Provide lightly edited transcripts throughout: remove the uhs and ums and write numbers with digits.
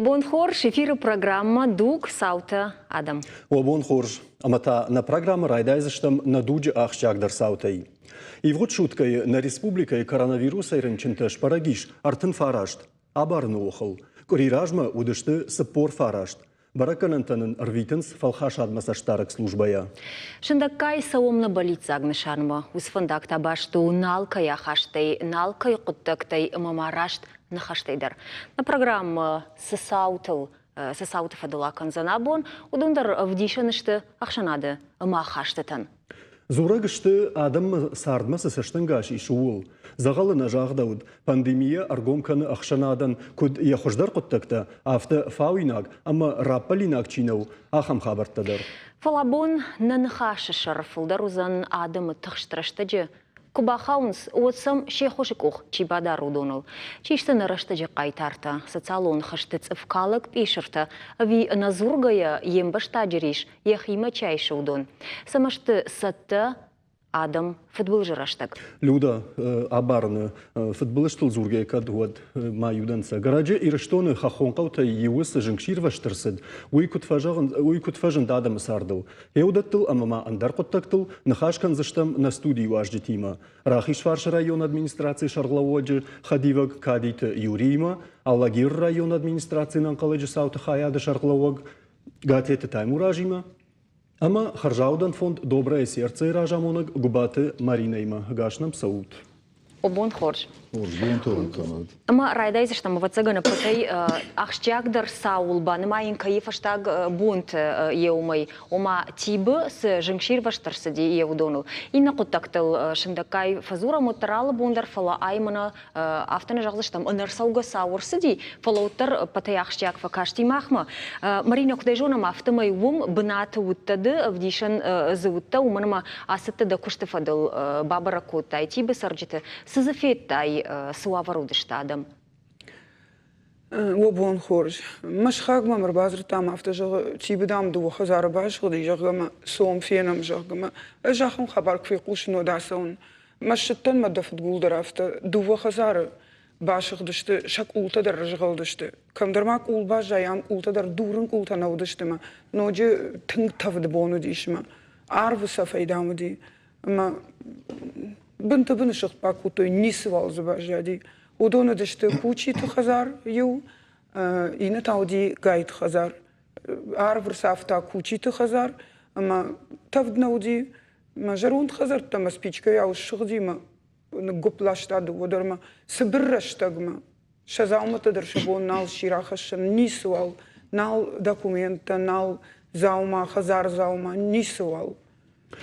Бон хорз, эфиры программа «Дуг. Цаутӕ. Адӕм». О, бон хорз. Ӕмӕ та нӕ программӕ райдайдзыстӕм нӕ дуджы ахсджиагдӕр цаутӕй. Ивгъуыд суткӕйы нӕ республикӕйы коронавирусӕй рынчынтӕ сбӕрӕг ис 39. Абарыны охыл къуыри размӕ уыдысты 49. Бӕрӕггӕнӕнтӕ нын ӕрвитынц фӕлхасадмӕ цӕстдарӕг службӕйӕ. Сындӕггай цӕуӕм нӕ бӕллиццаг нысанмӕ. Уыцы фӕндаг та баст у нал кӕй ахастӕй, нал кӕй хъуыддӕгтӕй ӕмӕ ма раст ныхӕстӕй дӕр. Нӕ программӕ цы цаутыл цы цауты фӕдыл акӕндзӕн абон, уыдон дӕр ӕвдисӕн сты ӕхсӕнады ӕмӕ ахастытӕн. Дзурӕг сты, адӕммӕ цардмӕ цы цӕстӕнгас ис, ууыл. Дзӕгъӕлы нӕ загъдӕуыд, пандемийӕ ӕргом кӕны ӕхсӕнадӕн куыд йӕ хуыздӕр хъуыддӕгтӕ, афтӕ фауинаг ӕмӕ раппӕлинаг чи нӕу, ахӕм хабӕрттӕ дӕр. Фӕлӕ абон нӕ ныхасы сӕр фылдӕр уыдзӕн адӕмы тыхст рӕстӕджы куы бахауынц, уӕд сӕм се ххуысы къух чи бадары, уыдоныл. Чи сты нӕ рӕстӕджы хъайтартӕ, социалон хызты цъыфкалӕг пъисыртӕ ӕви ӕнӕдзургӕйӕ йе мбӕстаджы рис йӕхимӕ чи айсы, уыдон? Цӕмӕ сты цӕттӕ адӕм фыдбылызы рӕстӕг? Люда, абарыны фыдбылызтыл дзургӕ кӕд уӕд ма иу дӕнцӕг. Ӕрӕджы Ирыстоны хӕххон хъӕутӕй иуы цы зынгсирвӕзт ӕрцыд, уый куыд фӕзӕгъын, уый куыд фӕзынд адӕмы цардыл? Гъеуыдӕттыл ӕмӕ ма ӕндӕр хъуыддӕгтыл ныхас кӕндзыстӕм нӕ студийы уазджытимӕ. Рахизфарсы районы администрацийы сӕргълӕууӕджы хӕдивӕг Кадиты Юриимӕ, Алагиры районы администрацийы ӕнӕнхъӕлӕджы цауты хайады сӕргълӕууӕг Гатеты Таймуразимӕ ӕмӕ хӕрзаудӕн фонд «Доброе сердце»-йы разамонӕг Гуыбаты Маринӕимӕ. Ӕгас нӕм цӕут! О, бон хорз. Хорз бонтӕ уын кӕнӕд. Ӕмӕ райдайдзыстӕм, ӕвӕццӕгӕн, ӕппӕтӕй ахсджиагдӕр цауыл банымайын кӕй фӕстаг бонты еумӕй, ома Тибы цы зынгсирвӕзт ӕрцыди йе уыдоныл. Иннӕ хъуыддӕгтыл сындӕггай фӕдзурӕм уӕддӕр алы бон дӕр, фӕлӕ ай мӕнӕ афтӕ нӕ зӕгъдзыстӕм, ӕнӕрцӕугӕ цау ӕрцыди, фӕлӕ уӕддӕр ӕппӕтӕй ахсджиаг фӕкасти махмӕ. Маринӕ, куыд ӕй зонӕм, афтӕмӕй уым бынаты уыдтӕ ды, ӕвдисӕн дзы уыдтӕ, уымӕн ӕмӕ ацыдтӕ дӕ куысты фӕдыл, бабӕрӕг кодтай Тибы цӕрджыты. Цы дзы федтай, цы уавӕр уыдысты адӕм? О, бон хорз. Мӕ сыхаг мӕм ӕрбадзырдта ӕмӕ афтӕ зӕгъы, Тибы, дам, дыууӕ хӕдзары басыгъди, зӕгъгӕ мӕ цом фенӕм, зӕгъгӕ мӕ. Ӕз ахӕм хабар куы фехъусын, уӕд ацӕуын. Мӕ ссыдтӕн мӕ дӕ фыдгул дӕр афтӕ. Дыууӕ хӕдзары басыгъдысты, сӕ къултӕ дӕр рызгъӕлдысты. Кӕмдӕр ма къул баззайы, ам къултӕ дӕр дурын къултӕ нӕ уыдысты мӕ ноджы тынг тӕвд бон уыдис мӕ арвы цӕфӕй, дам, уыди. Ӕмӕ бынты быны сыгъд бакодтой, ницыуал дзы баззади. Уыдон уыдысты Кучиты хӕдзар иу, иннӕ та уыди Гайты хӕдзар. Арв ӕрцавта Кучиты хӕдзар ӕмӕ тӕвд нӕ уыди. Мӕ зӕронд хӕдзӕрттӕ мӕ спичкӕйау ссыгъди мӕ ныггуыпп ласта дыууӕ дӕр мӕ цыбыр рӕстӕгмӕ. Сӕ дзаумӕттӕ дӕр сӕ бон нал сси рахӕссын, ницыуал, нал документтӕ, нал дзаума, хӕдзар дзаума, ницыуал.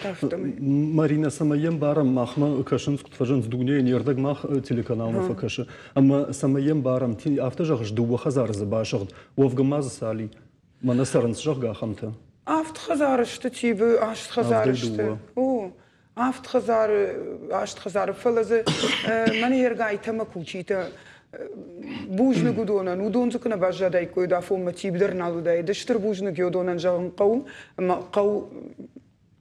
Афтӕмӕй. Марина, цӕмӕй йӕм барӕм, махмӕ кӕсынц, куыд фӕзынц дунейы не рдӕг мах телеканалмӕ фӕкӕсы. Ӕмӕ цӕмӕй йӕм барӕм, афтӕ зӕгъыс, дыууӕ хӕдзары дзы басыгъд, уӕвгӕ ма дзы цал и? Мӕнӕ цӕрынц, зӕгъгӕ, ахӕмтӕ. Авд хӕдзары сты Тибы, аст хӕдзары сты. О, авд хӕдзары, аст хӕдзары, фӕлӕ дзы мӕнӕ ергайтӕ мӕ кучитӕ бузныг уыдонӕн, уыдон дзы куы нӕ баззадаиккой, афонмӕ Тиб дӕр нал уыдаид. Стыр бузныг уыдонӕн зӕгъын хъӕуы, ӕмӕ хъӕу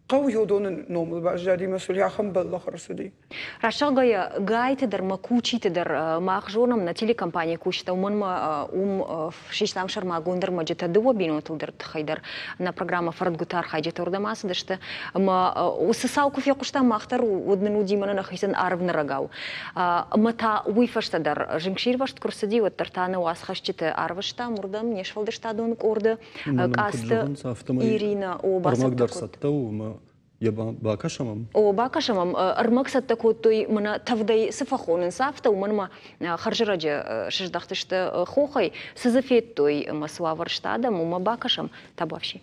хъӕу уыдоны номыл баззади мӕ сыл ахӕм бӕллӕх ӕрцыди. Раст зӕгъгӕйӕ, гайты дӕр ма кучиты дӕр мах зонӕм, нӕ телекомпанийы кусджытӕ, уымӕн ма уым систам сӕрмагонд ӕрмӕджытӕ дыууӕ бинонтыл дӕр тыххӕй дӕр. Нӕ программӕ «Фӕрдгуыты архайджытӕ» уырдӕм ацыдысты. Ӕмӕ уыцы цау куы фехъуыстам, мах дӕр уӕд нын уыди мӕнӕ нӕхицӕн арвнӕрӕгау. Ӕмӕ та уый фӕстӕ дӕр зынгсирвӕзт куы рцыди, уӕддӕр та нӕ уацхӕсджыты арвыстам уырдӕм не сфӕлдыстадон къорды. Къацты Ирина о, ӕрмӕг дӕр цӕттӕ у ӕмӕ йӕ бакӕсӕм ӕм? О, бакӕсӕм ӕм. Ӕрмӕг цӕттӕ кодтой, мӕнӕ тӕвдӕй цы фӕхонынц, афтӕ, уымӕн ӕмӕ хӕрзӕрӕджы сыздӕхтысты хохӕй. Цы дзы федтой ӕмӕ цы уавӕр сты адӕм, уымӕ бакӕсӕм. Табуафси.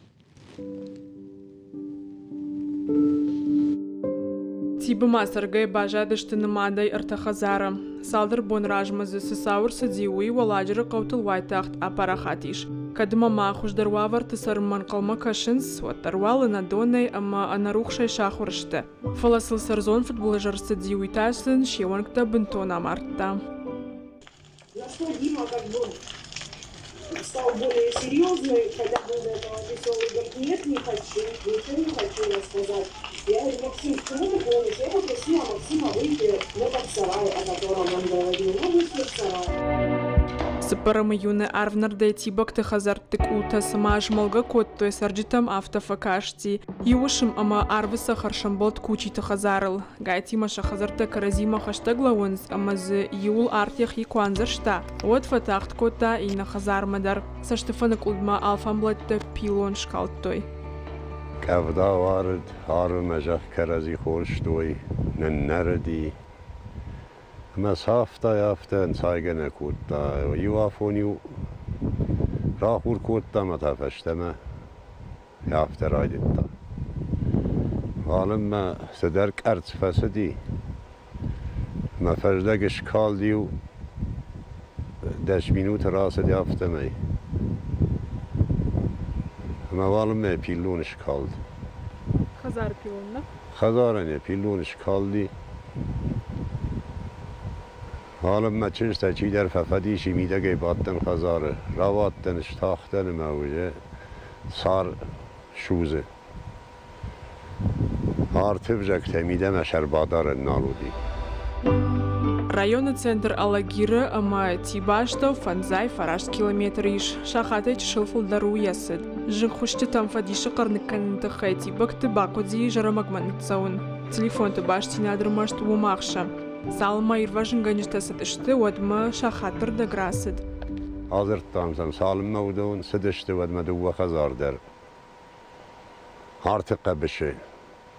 Тибы ма цӕргӕйӕ баззадысты нымадӕй ӕртӕ хӕдзары. Цалдӕр бон размӕ дзы цы цау ӕрцыди, уый Уӕлладжыры хъӕутыл уайтагъд апарахат ис. Кӕд ӕмӕ ма хуыздӕр уавӕрты цӕрынмӕ ӕнхъӕлмӕ кӕсынц, уӕддӕр уал ӕнӕдонӕй ӕмӕ ӕнӕрухсӕй сахуыр сты. Фӕлӕ сыл цы ӕрдзон фыдбылыз ӕрцыди, уый та сын се уӕнгтӕ бынтон амардта. На что Дима как бы стал более серьезный, хотя был до этого веселый, говорит, нет, не хочу, ничего не хочу рассказать. Я говорю, Максим, к чему ты клонишь? Я попросила Максима выйти в этот сарай, о котором он говорил. Он вышел в сарай. Цыппӕрӕмы июны арвнӕрдӕй тибӕгты хӕдзӕртты къултӕ цыма змӕлгӕ кодтой, цӕрджытӕм афтӕ фӕкасти. Иу уысм ӕмӕ арвы цӕхӕр сӕмбӕлд Кучиты хӕдзарыл. Гайтимӕ сӕ хӕдзӕрттӕ кӕрӕдзимӕ хӕстӕг лӕууынц ӕмӕ дзы иуыл арт йӕхи куы андзӕрста, уӕд фӕтагъд кодта иннӕ хӕдзармӕ дӕр. Цӕстыфӕныкъуылдмӕ алфамблӕттӕ пилон скалдтой. Къӕвда уарыд, арвмӕ зӕхх кӕрӕдзи хорстой, ныннӕрыди. Ӕмӕ сӕфтӕй афтӕ ӕнцайгӕ нӕ кодта. Иу афон-иу рахур кодта ӕмӕ та фӕстӕмӕ афтӕ райдыдта. Уалынмӕ цыдӕр къӕрцц фӕцыди, ӕмӕ фӕздӕг скалд иу 10 минуты рацыди афтӕмӕй. Ӕмӕ уалынмӕ пиллон скалд. Хӕдзары пиллон, нӕ? Хӕдзарӕн йӕ пиллон скалди. Уалынмӕ чызджытӕ чидӕр фӕфӕдиси мидӕгӕй бадтӕн хӕдзары. Рауадтӕн, стахтӕн ӕмӕ уже цар судзы. Арты взӕгтӕ мидӕмӕ сӕрбадарӕн нал уыди. Районы центр Алагиры ӕмӕ Тибастӕу фӕндзай фараст километр ис. Сахатӕй чысыл фылдӕр у йӕ цыд. Зынгхуысджытӕм фӕдисы хъӕр ныккӕныны тыххӕй тибӕгты бахъуыди Зӕрӕмӕгмӕ ныццӕуын. Телефонты бастдзинад ӕрмӕст уым ахсы. Цалынмӕ ирвӕзынгӕнджытӕ цыдысты, уӕдмӕ сахаты рдӕг рацыд. Адзырдтам сӕм, цалынмӕ уыдон цыдысты, уӕдмӕ дыууӕ хӕдзар дӕр арты хъӕбысы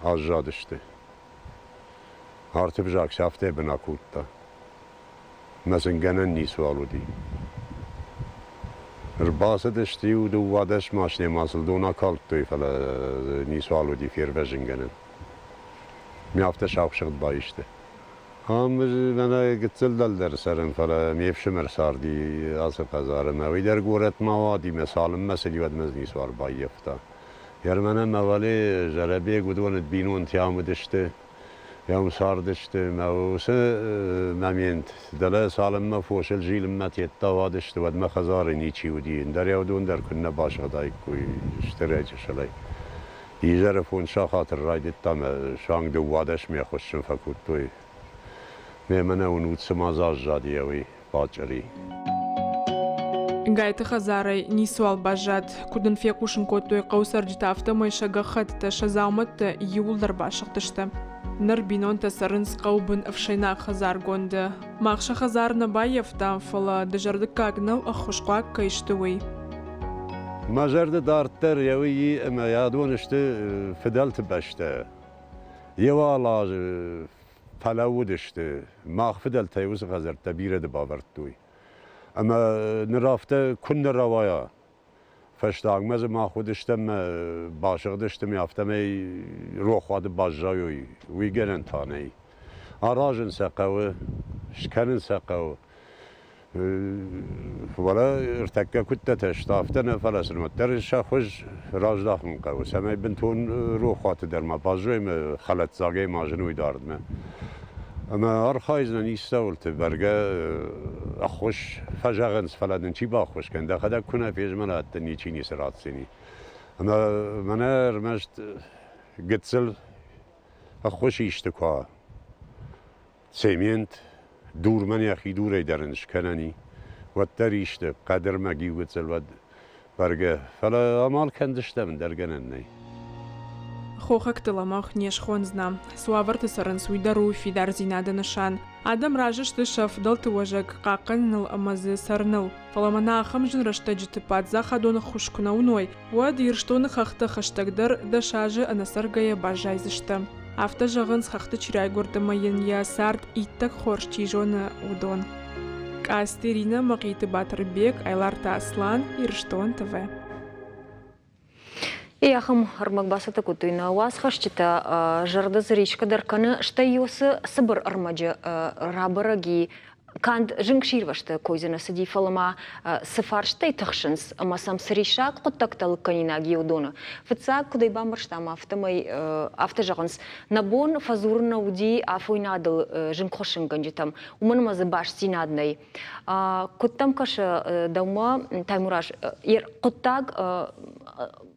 аззадысты. Арты взаг сӕ афтӕ бын акодта, мӕ сын гӕнӕн ницыуал уыди. Ӕрбацыдысты иу 12 машинӕ ма сыл дон акалдтой, фӕлӕ ницыуал уыди фервӕзынгӕнӕн. Ме афтӕ саусыгъд баисты. Ам мӕнӕ гыццыл дӕлдӕр цӕрын, фӕлӕ ме фсымӕр царди ацы хӕдзары мӕ уый дӕр горӕтмӕ уади мӕ цалынмӕ цыди, уӕдмӕ дзы ницыуал баййӕфта. Германӕн мӕ уӕле Зӕрӕбег уыдоны бинонтӕ ам уыдысты, ам цардысты. Мӕ уыцы момент дӕлӕ цалынмӕ фосыл зилынмӕ тедта уадысты, уӕдмӕ хӕдзары ничи уыди. Ӕндӕр уыдон дӕр куыннӕ басыгъдаиккой стырӕй чысылӕй. Изӕры фондз сахаты райдыдта мӕ суанг 12-мӕ хуыссын фӕкодтой. Мемӕ нӕ уынут, цыма дзы аззади, уый. Бачъыри. Гайты хӕдзарӕй ницыуал баззад. Куыд ын фехъусын кодтой хъӕуы цӕрджытӕ, афтӕмӕй сӕ гӕххӕттытӕ, сӕ дзаумӕттӕ иууылдӕр басыгъдысты. Ныр бинонтӕ цӕрынц хъӕуы бын ӕфсӕйнаг хӕдзаргонды. Мах сӕ хӕдзар нӕ баййӕфтам, фӕлӕ дызӕрдыггаг нӕу, ӕххуысхъуаг кӕй сты, уый. Мӕ зӕрды дарддӕр йӕ уый и, ӕмӕ адон сты фыдӕлты бӕстӕ. Еуал азы фӕлӕууыдысты. Мах фыдӕлтӕй уыцы хӕдзӕрттӕ бирӕ бавӕрдтой. Ӕмӕ ныр афтӕ куыннӕ рауайа, фӕстагмӕ дзы мах уыдыстӕм ӕмӕ басыгъдысты ӕмӕ афтӕмӕй рохуаты баззайой, уый гӕнӕн та нӕй. Аразын сӕ хъӕуы, скӕнын сӕ хъӕуы. Фӕлӕ ӕртӕккӕ куыдтӕтӕ сты, афтӕ нӕ, фӕлӕ сын уӕддӕр сӕ хуыз раздахын хъӕуы, цӕмӕй бынтон рохуаты дӕр ма баззайой ӕмӕ хӕлӕтдзагӕй ма зыной дардмӕ. Ӕмӕ архайдзынӕн истӕуылты, бӕргӕ ӕххуыс фӕзӕгъынц, фӕлӕ дын чи баххуыс кӕны, дӕхӕдӕг куы нӕ фезмӕлат, дын ничи ницы ратдзӕни. Ӕмӕ мӕнӕ ӕрмӕст гыццыл ӕххуыс исты куы уа. Цемент дурмӕн йӕхи дурӕй дӕр ын скӕнӕн и, уӕддӕр исты хъӕдырмӕг иугыццыл уӕд бӕргӕ, фӕлӕ амал кӕндзыстӕм, ӕндӕр гӕнӕн нӕй. Хохӕгты лӕмӕгъ не схондзынӕ. Цы уавӕрты цӕрынц, уый дӕр у фидардзинады нысан. Адӕм разы сты сӕ фыдӕлты уӕзӕг хъахъхъӕныныл ӕмӕ дзы цӕрыныл. Фӕлӕ мӕнӕ ахӕм зын рӕстӕджыты паддзахадон ӕххуыс куы нӕ уыной, уӕд Ирыстоны хӕхтӕ хӕстӕгдӕр 10 азы ӕнӕцӕргӕйӕ баззайдзысты. Афтӕ зӕгъынц, хӕхты чи райгуырд ӕмӕ йын йӕ цард иттӕг хорз чи зоны, уыдон. Къацты Иринӕ, Мӕхъиты Батырбег, Айларты Аслан, Ирыстон ТВ. Ахӕм ӕрмӕг бацӕттӕ кодтой нӕ уацхӕсджытӕ, зӕрдӕ дзы рисгӕ дӕр кӕны, стӕй уыцы цыбыр ӕрмӕджы рабӕрӕг и канд зынгсирвӕзты кой дзы нӕ цыди, фӕлӕ ма цы фарстӕй тыхсынц ӕмӕ сӕм цы риссаг хъуыддӕгтӕ лыгкӕнинаг и, уыдоны. Фыццаг, куыд ӕй бамбӕрстам, афтӕмӕй афтӕ зӕгъынц, нӕ бон фӕдзурын нӕ уыди афойнадыл зынгхуыссынгӕнджытӕм, уымӕн ӕмӕ дзы бастдзинад нӕй. Куыд дӕм кӕсы дӕумӕ, Таймураз, хъуыддаг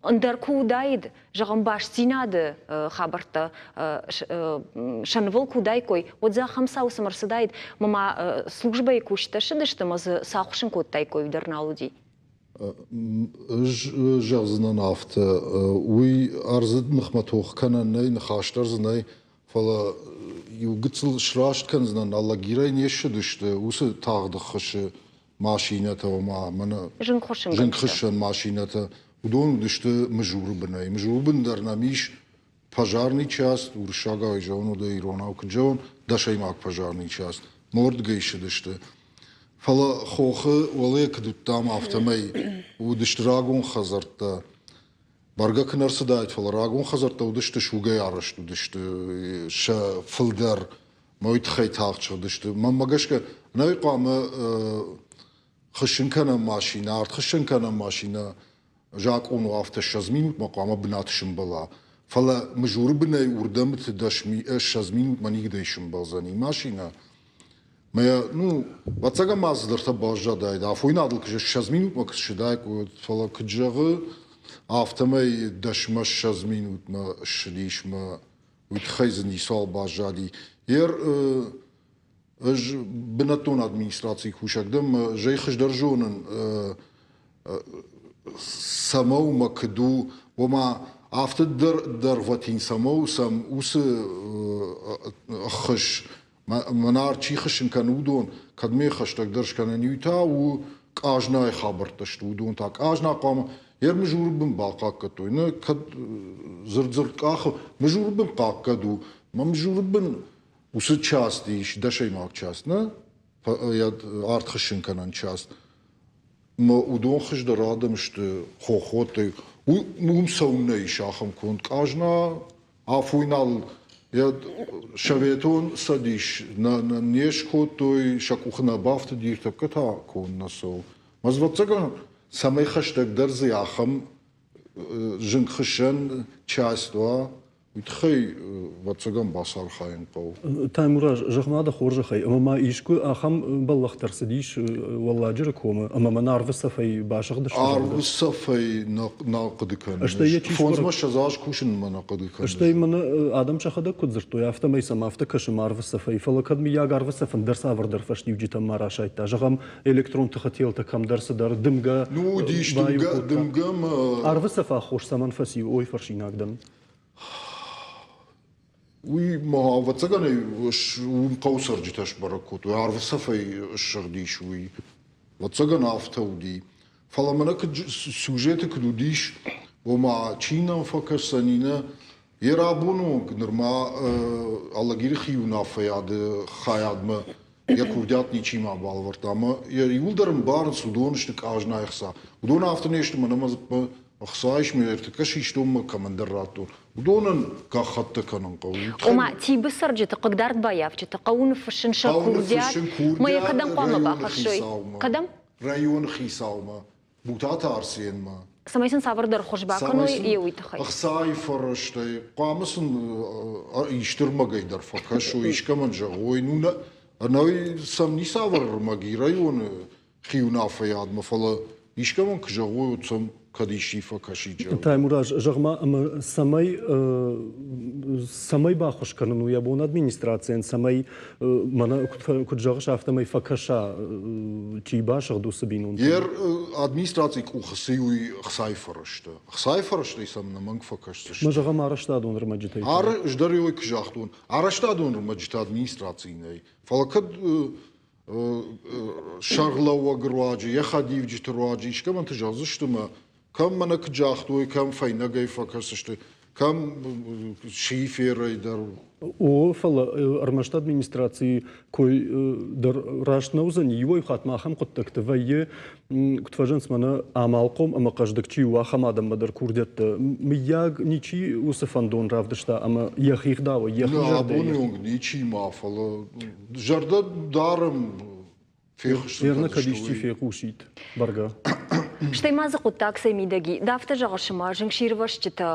ӕндӕр куы уыдаид, зӕгъӕм, бастдзинады хабӕрттӕ сӕ нывыл куы уыдаиккой, уӕд дзы ахӕм цау цӕмӕ ӕрцыдаид, ӕмӕ ма службӕйы кусджытӕ ссыдысты ӕмӕ дзы цы ахуыссын кодтаиккой, уый дӕр нал уыди. Ӕз зӕгъдзынӕн афтӕ, уый ӕрдзы ныхмӕ тох кӕнӕн нӕй, ныхас дӕр дзы нӕй, фӕлӕ иу гыццыл сраст кӕндзынӕн, Алагирӕй не ссыдысты уыцы тагъд ӕххуысы машинӕтӕ, ома мӕнӕ зынгхуыссӕн машинӕтӕ, уыдон уыдысты Мызуры бынӕй. Мызуры бын дӕр нӕм ис пожарный часть, уырыссагау зӕгъын уыд, иронау куыд зӕгъон, дӕсӕймаг пожарный часть, мордгӕй ссыдысты. Фӕлӕ хохы уӕле куыд уыдтам, афтӕмӕй уыдысты рагон хӕдзӕрттӕ. Бӕргӕ куы нӕ рцыдаид, фӕлӕ рагон хӕдзӕрттӕ уыдысты сугӕй арӕзт уыдысты сӕ фылдӕр, мӕ уый тыххӕй тагъд сыгъдысты. Мӕнмӕ гӕсгӕ, ӕнӕуи хъуамӕ хыссын кӕнӕм машинӕ, арт хыссын кӕнӕм машинӕ, закъон у афтӕ 20 минутмӕ хъуамӕ бынаты сымбӕла. Фӕлӕ Мызуры бынӕй уырдӕмыты 20 минутмӕ никуыдӕй сымбӕлдзӕни машинӕ. Мӕ, ну, ӕвӕццӕгӕн ма цыдӕртӕ баззадаид. Афойнадыл куы 20 минутмӕ куы ссыдаиккой, фӕлӕ куыд зӕгъы, афтӕмӕй дӕсмӕ 20 минутмӕ ссыдис мӕ уый тыххӕй дзы ницуал баззади. Ер ӕз бынӕттон администрацийы кусӕг дӕн, мӕ зӕй хуыздӕр зонын, цӕмӕ у мӕ куыд у, ома афтӕ дӕр дӕргъвӕтин цӕмӕ у сӕм уыцы ӕххуыс, мӕнӕ арт чи хыссын кӕны, уыдон, кӕд ме хӕстӕгдӕр скӕнӕн, иу та у къазнайы хабӕрттӕ сты, уыдон та къазна хъуамӕ йе Мызуры бын бахъахъхъӕдтой. Нӕ кӕд дзырд-дзырд къахы, Мызуры бын хъахъхъӕд у, мӕ Мызуры бын уыцы част ис, дӕсӕймаг част, нӕ? Арт хыссын кӕнӕн част. Мӕ уыдон хуыздӕр адӕм сты хохоттӕй. Уым цӕуыннӕ ис ахӕм конд къазна, афойнал йӕ Советон Цӕдис нӕ не скодтой, сӕ къухы нӕ бафтыди, ӕртӕккӕ та конд нӕ цӕуы. Мӕ ӕвӕццӕгӕн, цӕмӕй хӕстӕгдӕр дзы ахӕм зынгхуыссӕн часть уа, уый тыххӕй, ӕвӕццӕгӕн, бацархайын хъӕуы. Таймураз, зӕгъ-ма дӕ хорзӕхӕй, ӕмӕ ма искуы ахӕм бӕллӕхтӕ ӕрцыдис Уӕлладжыры комы, ӕмӕ мӕн арвы цӕфӕй басыгъдысты? Арвы цӕфӕй нӕ хъуыды кӕнын. Стӕй йӕ чи Фондзмӕ ссӕдз аз кусынмӕ нӕ хъуыды кӕнын. Стӕй мӕнӕ адӕм сӕхӕдӕг куыд дзырдтой, афтӕмӕй сӕм афтӕ кӕсы ма арвы цӕфӕй, фӕлӕ кӕд мыййаг арвы цӕф ӕндӕр цавӕрдӕр фӕстиуджытӕм ма расайдта, зӕгъӕм, электрон тыхы телтӕ кӕмдӕр цыдӕр дымгӕ Ну, уыдис дымгӕ, дымгӕ мӕ... Арвы цӕф аххос цӕмӕн фӕци, ой фӕрсинаг дӕн. Уый ма, ӕвӕццӕгӕн, уым хъӕуы цӕрджытӕ сбӕрӕг кодтой, арвы цӕфӕй ссыгъдис, уый. Ӕвӕццӕгӕн, афтӕ уыди. Фӕлӕ мӕнӕ куыд сюжеты куыд уыдис, ома чи нӕм фӕкӕсдзӕни, нӕ, йӕ рабоны онг нырма Алагиры хиуынаффӕйады хайадмӕ йӕ курдиат ничима балӕвӕрдта ӕмӕ йӕ иууылдӕр ӕмбарынц, уыдон сты къазнайы ӕхца. Уыдон афтӕ не сты, мӕнӕ мӕ дзыппы ӕхца ис, ме ӕртыккӕ систон мӕ кӕмӕндӕр радтон. Уыдонӕн гӕххӕттӕ кӕнын хъӕуы. Ома, Тибы цӕрджыты хъыгдард баййафджыты хъӕуы ныффыссын сӕ курдиат, мӕ йӕ кӕдӕм хъуамӕ бахӕссой? Кӕдӕм? Районы хицаумӕ. Бутаты Арсенмӕ. Цӕмӕй сын цавӕрдӕр хуыз бакӕной, йе уый тыххӕй. Ӕхцайы фӕрӕзтӕй хъуамӕ сын исты ӕрмӕгӕй дӕр фӕкӕсой, искӕмӕн зӕгъой, ну нӕ, ӕнӕуи сӕм ницавӕр ӕрмӕг и районы хиуынаффӕйадмӕ, фӕлӕ искӕмӕн куы зӕгъой, уӕд сӕм кӕд исчи фӕкӕсид. Таймураз, зӕгъ-ма, ӕмӕ цӕмӕй цӕмӕй баххуыс кӕнын у йӕ бон администрацийӕн, цӕмӕй мӕнӕ куыд зӕгъыс, афтӕмӕй фӕкӕса, чи басыгъд, уыцы бинонтӕм? Йе администрацийы къухы цы уый ӕхцайы фӕрӕзтӕ. Ӕхцайы фӕрӕзтӕй сӕм ӕнӕмӕнг фӕкӕсдзысты. Мӕ зӕгъӕм, арӕзтадон ӕрмӕджытӕй. Ӕз дӕр ой куы загътон, арӕзтадон ӕрмӕджытӕ администрацийы нӕй. Фӕлӕ кӕд сӕргълӕууӕгы руаджы, йӕ хӕдивджыты руаджы искӕмӕнты зӕгъдзысты мӕ кӕм мӕнӕ куыд загътой, кӕм фӕйнӕгӕй фӕкӕсдзысты, кӕм шиферӕй дӕр. О, фӕлӕ ӕрмӕст администрацийы кой дӕр раст нӕ уыдзӕни. Иуӕй хатт ма ахӕм хъуыддӕгты вӕййы, куыд фӕзӕгъынц, мӕнӕ амалхъом ӕмӕ хъӕздыг чи у, ахӕм адӕммӕ дӕр курдиӕттӕ. Мыййаг, ничи уыцы фӕндон равдыста ӕмӕ йӕхи гъдауӕй, йӕхи зӕрдӕйы. Абоны онг ничи ма, фӕлӕ зӕрдӕ дарӕм Ферна кӕд исчи фехъусид, бӕргӕ. Стӕй ма дзы хъуыддаг цӕй мидӕг и? Ды афтӕ зӕгъыс, ӕмӕ зынгсирвӕзтджытӕ,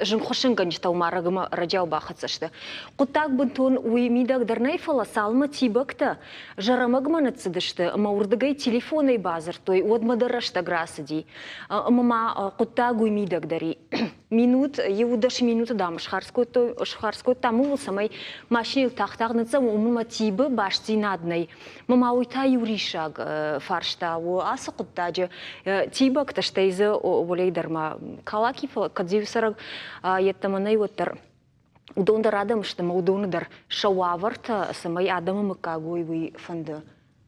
зынгхуыссынгӕнджытӕ уымӕ ӕрӕджиау бахӕццӕ сты. Хъуыддаг бынтон уый мидӕг дӕр нӕй, фӕлӕ цалынмӕ тибӕгтӕ Зӕрӕмӕгмӕ ныццыдысты ӕмӕ уырдыгӕй телефонӕй бадзырдтой, уӕдмӕ дӕр рӕстӕг рацыди. Ӕмӕ ма хъуыддаг уый мидӕг дӕр и. Минут, иу-дӕс минуты, дам, схардз кодтой, схардз кодтам ууыл, цӕмӕй машинӕйыл тагъд-тагъд ныццӕуӕм, уымӕн ӕмӕ Тибы бастдзинад нӕй. Мӕ ма уый та иу риссаг фарста у ацы хъуыддаджы. Тибӕгтӕ, стӕй дзы уӕлей дӕр ма Калаки, фӕлӕ кӕд дзы иу цӕрӕг йеддӕмӕ нӕй, уӕддӕр уыдон дӕр адӕм сты ӕмӕ уыдоны дӕр сӕ уавӕртӕ, цӕмӕй адӕмы мыггаг уой, уый фӕнды.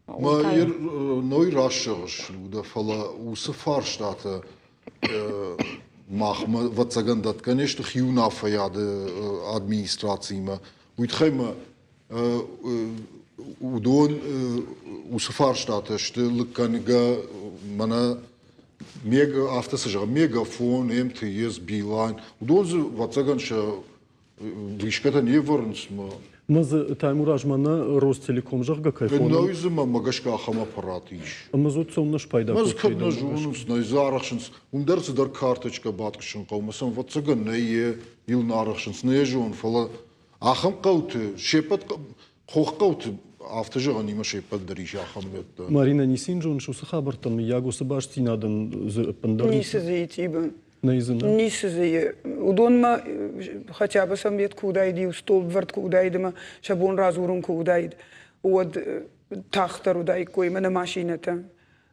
Ма ной раст зӕгъыс, Людӕ, фӕлӕ уыцы фарстатӕ махмӕ, ӕвӕццӕгӕн, дӕтгӕ не сты хиуынаффӕйады администрациимӕ. Уый тыххӕй ма уыдон уыцы фарстатӕ сты лыггӕнгӕ мӕнӕ афтӕ цы зӕгъӕм, мегафон, МТС, Билайн, уыдон дзы, ӕвӕццӕгӕн, сӕ Вышкӕтӕ не вӕрынц ма. Мӕ дзы Таймураз мӕнӕ Ростелеком, зӕгъгӕ, кӕй хонынц. Нӕй дзы мӕмӕ гӕсгӕ ахӕм аппарат ис. Ӕмӕ дзы цӕуылнӕ спайда кодтой? Кӕд нӕ зонынц, нӕ дзы арӕхсынц. Уым дӕр цыдӕр карточкӕ батъыссын хъӕуы, мӕ сӕм ӕвӕццӕгӕн нӕ йе йыл нӕ арӕхсынц, нӕ йӕ зонын, фӕлӕ ахӕм хъӕуты се ппӕт хоххъӕуты афтӕ зӕгъӕн имӕ се ппӕт дӕр ис ахӕм мӕдтӕ. Марина, ницы зоныс уыцы хабӕрттӕн, мыййаг уыцы бастдзинадӕн дзы ӕппындӕр Ницы дзы и Тибы. Нӕй дзы, нӕ? Ницы дзы и. Уыдонмӕ хотя бы сӕм йед куы уыдаид, иу стол вӕрд куы уыдаид ӕмӕ сӕ бон радзурын куы уыдаид, уӕд тагъддӕр уыдаиккой мӕнӕ машинӕтӕ.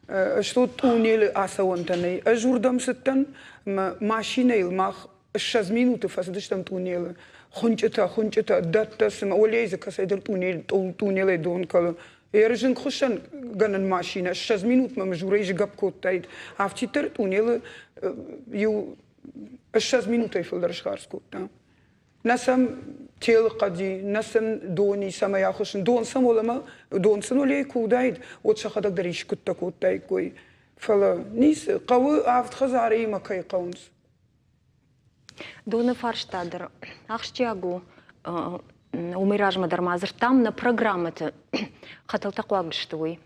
Ӕз тут тъунелы ацӕуӕнтӕ нӕй. Ӕз уырдӕм цыдтӕн ӕмӕ машинӕйыл мах 20 минуты фӕцыдыстӕм тъунелы. Хуынчъытӕ, хуынчъытӕ, дӕттӕ, цыма уӕлейы дзы кӕцӕйдӕр тъунел, тъунелӕй дон кӕлы. Зынгхуыссӕнгӕнӕн машинӕ 20 минутмӕ мызурӕй сгӕпп кодтаид. Афтиддӕр тъунелы иу 20 минутӕй фылдӕр схардз кодта. Нӕ сӕм телы хъӕди, нӕ сын дони цӕмӕй ахуыссын. Дон сӕм уӕлӕмӕ, дон сын уӕлейы куы уыдаид, уӕд сӕхӕдӕг дӕр искуыдтӕ кодтаиккой. Фӕлӕ ницы, хъӕуы авд хӕдзаримӕ кӕй хъӕуынц. Доны фарста дӕр ахсджиаг у. Уымӕй размӕ дӕр ма дзырдтам нӕ программӕты хӕтӕлтӕ хъуаг сты, уый.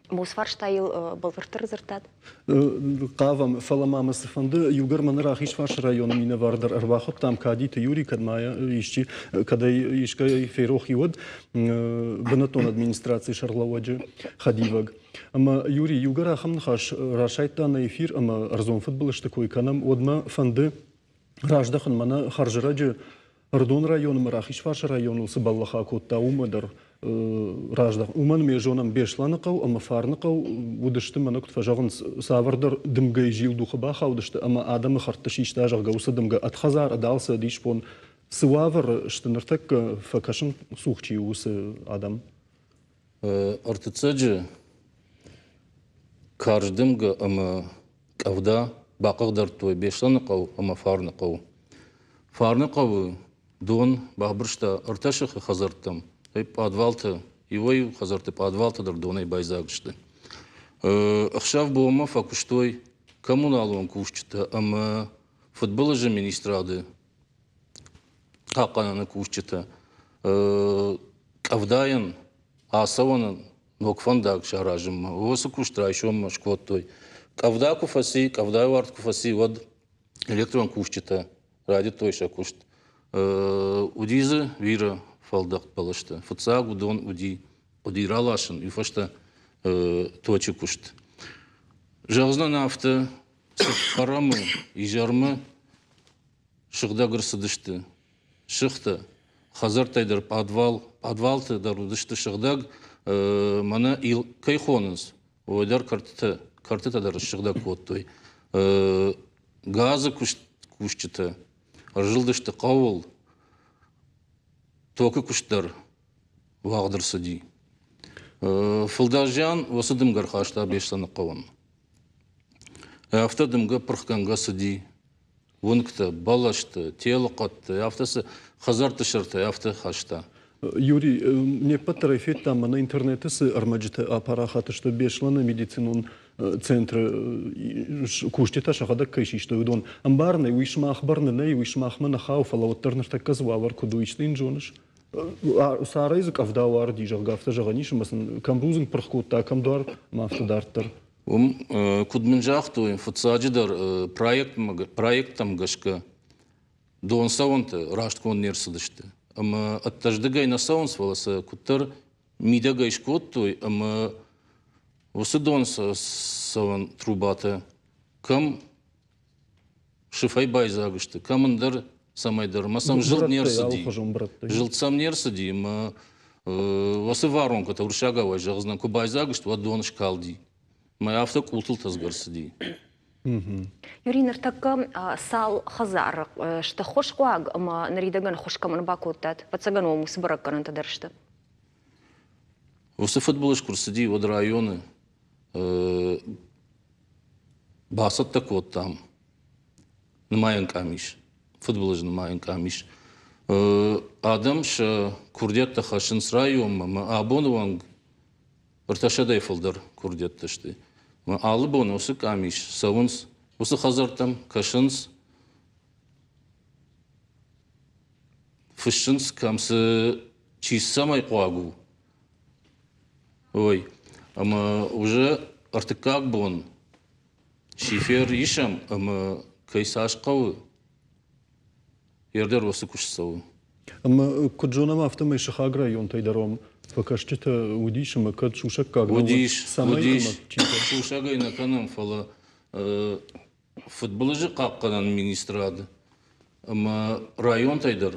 Мус фарстайыл бӕлвырддӕр дзырдтат? Хъавӕм, фӕлӕ ма мӕ цы фӕнды, иугӕр мӕ ныр Рахизфарсы районы минӕвар дӕр ӕрбахуыдтам Кадиты Юрий, кӕд ма исчи, кӕд ӕй искӕй ферох и, уӕд бынӕттон администрацийы сӕргълӕууӕджы хӕдивӕг. Ӕмӕ Юрий, иугӕр ахӕм ныхас расайдта нӕ эфир ӕмӕ ӕрдзон фыдбылызты кой кӕнӕм, уӕд мӕ фӕнды раздӕхын мӕнӕ хӕрзӕрӕджы Ӕрыдон районы ӕмӕ Рахизфарсы районыл цы бӕллӕх акодта, уымӕ дӕр раздӕх. Уымӕн ме зонӕм Беслӕны хъӕу ӕмӕ Фарны хъӕу уыдысты, мӕнӕ куыд фӕзӕгъынц, цавӕрдӕр дымгӕйы зилдухы бахаудысты ӕмӕ адӕмы хӕрдты систа, зӕгъгӕ, уыцы дымгӕ ӕд хӕдзар, ӕд алцы, ӕд исбон. Цы уавӕры сты ныртӕккӕ, фӕкӕсын цух чи у, уыцы адӕм? Ӕртыццӕджы карз дымгӕ ӕмӕ къӕвда бахъыгдардтой Беслӕныхъӕу ӕмӕ Фарныхъӕу. Фарныхъӕуы дон бабырста ӕртӕ сыхы хӕдзӕрттӕм, пъадвалты, иуӕй-иу хӕдзӕртты пъадвалтӕ дӕр донӕй байдзаг сты. Ӕхсӕв-бонмӕ фӕкуыстой коммуналон кусджытӕ ӕмӕ фыдбылызы министрады хъахъхъӕнӕны кусджытӕ. Къӕвдайӕн ацӕуӕны ног фӕндаг саразынмӕ. Уыцы куыст райсоммӕ скодтой. Къӕвда куы фӕци, къӕвдайы уард куы фӕци, уӕд электрон кусджытӕ райдыдтой сӕ куыст. Уыди дзы бирӕ фӕлдӕхт бӕлӕстӕ. Фыццаг уыдон уыди хъуыди раласын, уый фӕстӕ точы куыст. Зӕгъдзынӕн афтӕ, цыппӕрӕмы изӕрмӕ сыгъдӕг ӕрцыдысты сыхтӕ, хӕдзӕрттӕй дӕр пъадвал, пъадвалты дӕр уыдысты сыгъдӕг, мӕнӕ ил кӕй хонынц, уый дӕр кӕртытӕ, кӕртытӕ дӕр ссыгъдӕг кодтой. Газы куыст кусджытӕ ӕрзылдысты хъӕуыл, токы куыст дӕр уагъд ӕрцыди. Фылдӕр зиан уыцы дымгӕ ӕрхаста Беслӕны хъӕуӕн. Афтӕ дымгӕ пырхгӕнгӕ цыди уынгтӕ, бӕлӕсты, телыхъӕдты, афтӕ цы хӕдзӕртты сӕртӕ афтӕ хаста. Юрий, не ппӕт дӕр ӕй федтам, мӕнӕ интернеты цы ӕрмӕджытӕ апарахат сты Беслӕны медицинон центры кусджытӕ сӕхӕдӕг кӕй систой, уыдон. Ӕмбарын ӕй, уый сымах бӕрны нӕй, уый сымахмӕ нӕ хауы, фӕлӕ уӕддӕр ныртӕккӕ дзы уавӕр куыд у, исты йын зоныс? Царӕй дзы къӕвда уарыди, зӕгъгӕ, афтӕ зӕгъӕн ис, ӕмӕ сын кӕм рудзынг пырх кодта, кӕм дуар, ӕмӕ афтӕ дарддӕр. Уым, куыд мын загътой, фыццаджыдӕр проекттӕм гӕсгӕ донцӕуӕнтӕ растгонд не рцыдысты. Ӕмӕ ӕддӕздыгӕй нӕ цӕуынц, фӕлӕ сӕ куыддӕр мидӕгӕй скодтой ӕмӕ уыцы донцӕуӕн трубатӕ кӕм сыфӕй байдзаг сты, кӕм ӕндӕр цӕмӕйдӕр ӕмӕ сӕм зылд не рцыди. Зылд сӕм не рцыди ӕмӕ уыцы воронкӕтӕ уырыссагау зӕгъдзынӕн, куы байдзаг сты, уӕд дон скалди. Мӕ афтӕ къултыл тӕдзгӕ рцыди. Юри, ныртӕккӕ цал хӕдзары сты ххуысхъуаг ӕмӕ ныридӕгӕн ххуыс кӕмӕн бакодтат? Ӕвӕццӕгӕн уӕм уыцы бӕрӕггӕнӕнтӕ дӕр сты. Уыцы фыдбылыз куы рцыди, уӕд районы бацӕттӕ кодтам нымайӕн къамис, фыдбылызы нымайӕн къамис. Адӕм сӕ курдиӕттӕ хӕссынц районмӕ ӕмӕ абоны онг ӕртӕсӕдӕй фылдӕр курдиӕттӕ сты. Ӕмӕ алы бон уыцы къамис цӕуынц уыцы хӕдзӕрттӕм, кӕсынц, фыссынц, кӕм цы чи цӕмӕй хъуаг у, Ой, ӕмӕ уже ӕртыккаг бон шифер исӕм ӕмӕ кӕй цас хъӕуы, ӕрдӕр уыцы куыст цӕуы. Ӕмӕ куыд зонӕм, афтӕмӕй сыхаг районтӕй дӕр уӕм фӕкӕсджытӕ уыдис ӕмӕ кӕд сусӕггаг нӕ уыдис, уыдис. Сусӕгӕй нӕ кӕнӕм, фӕлӕ фыдбылызы хъахъхъӕнӕн министрад ӕмӕ районтӕй дӕр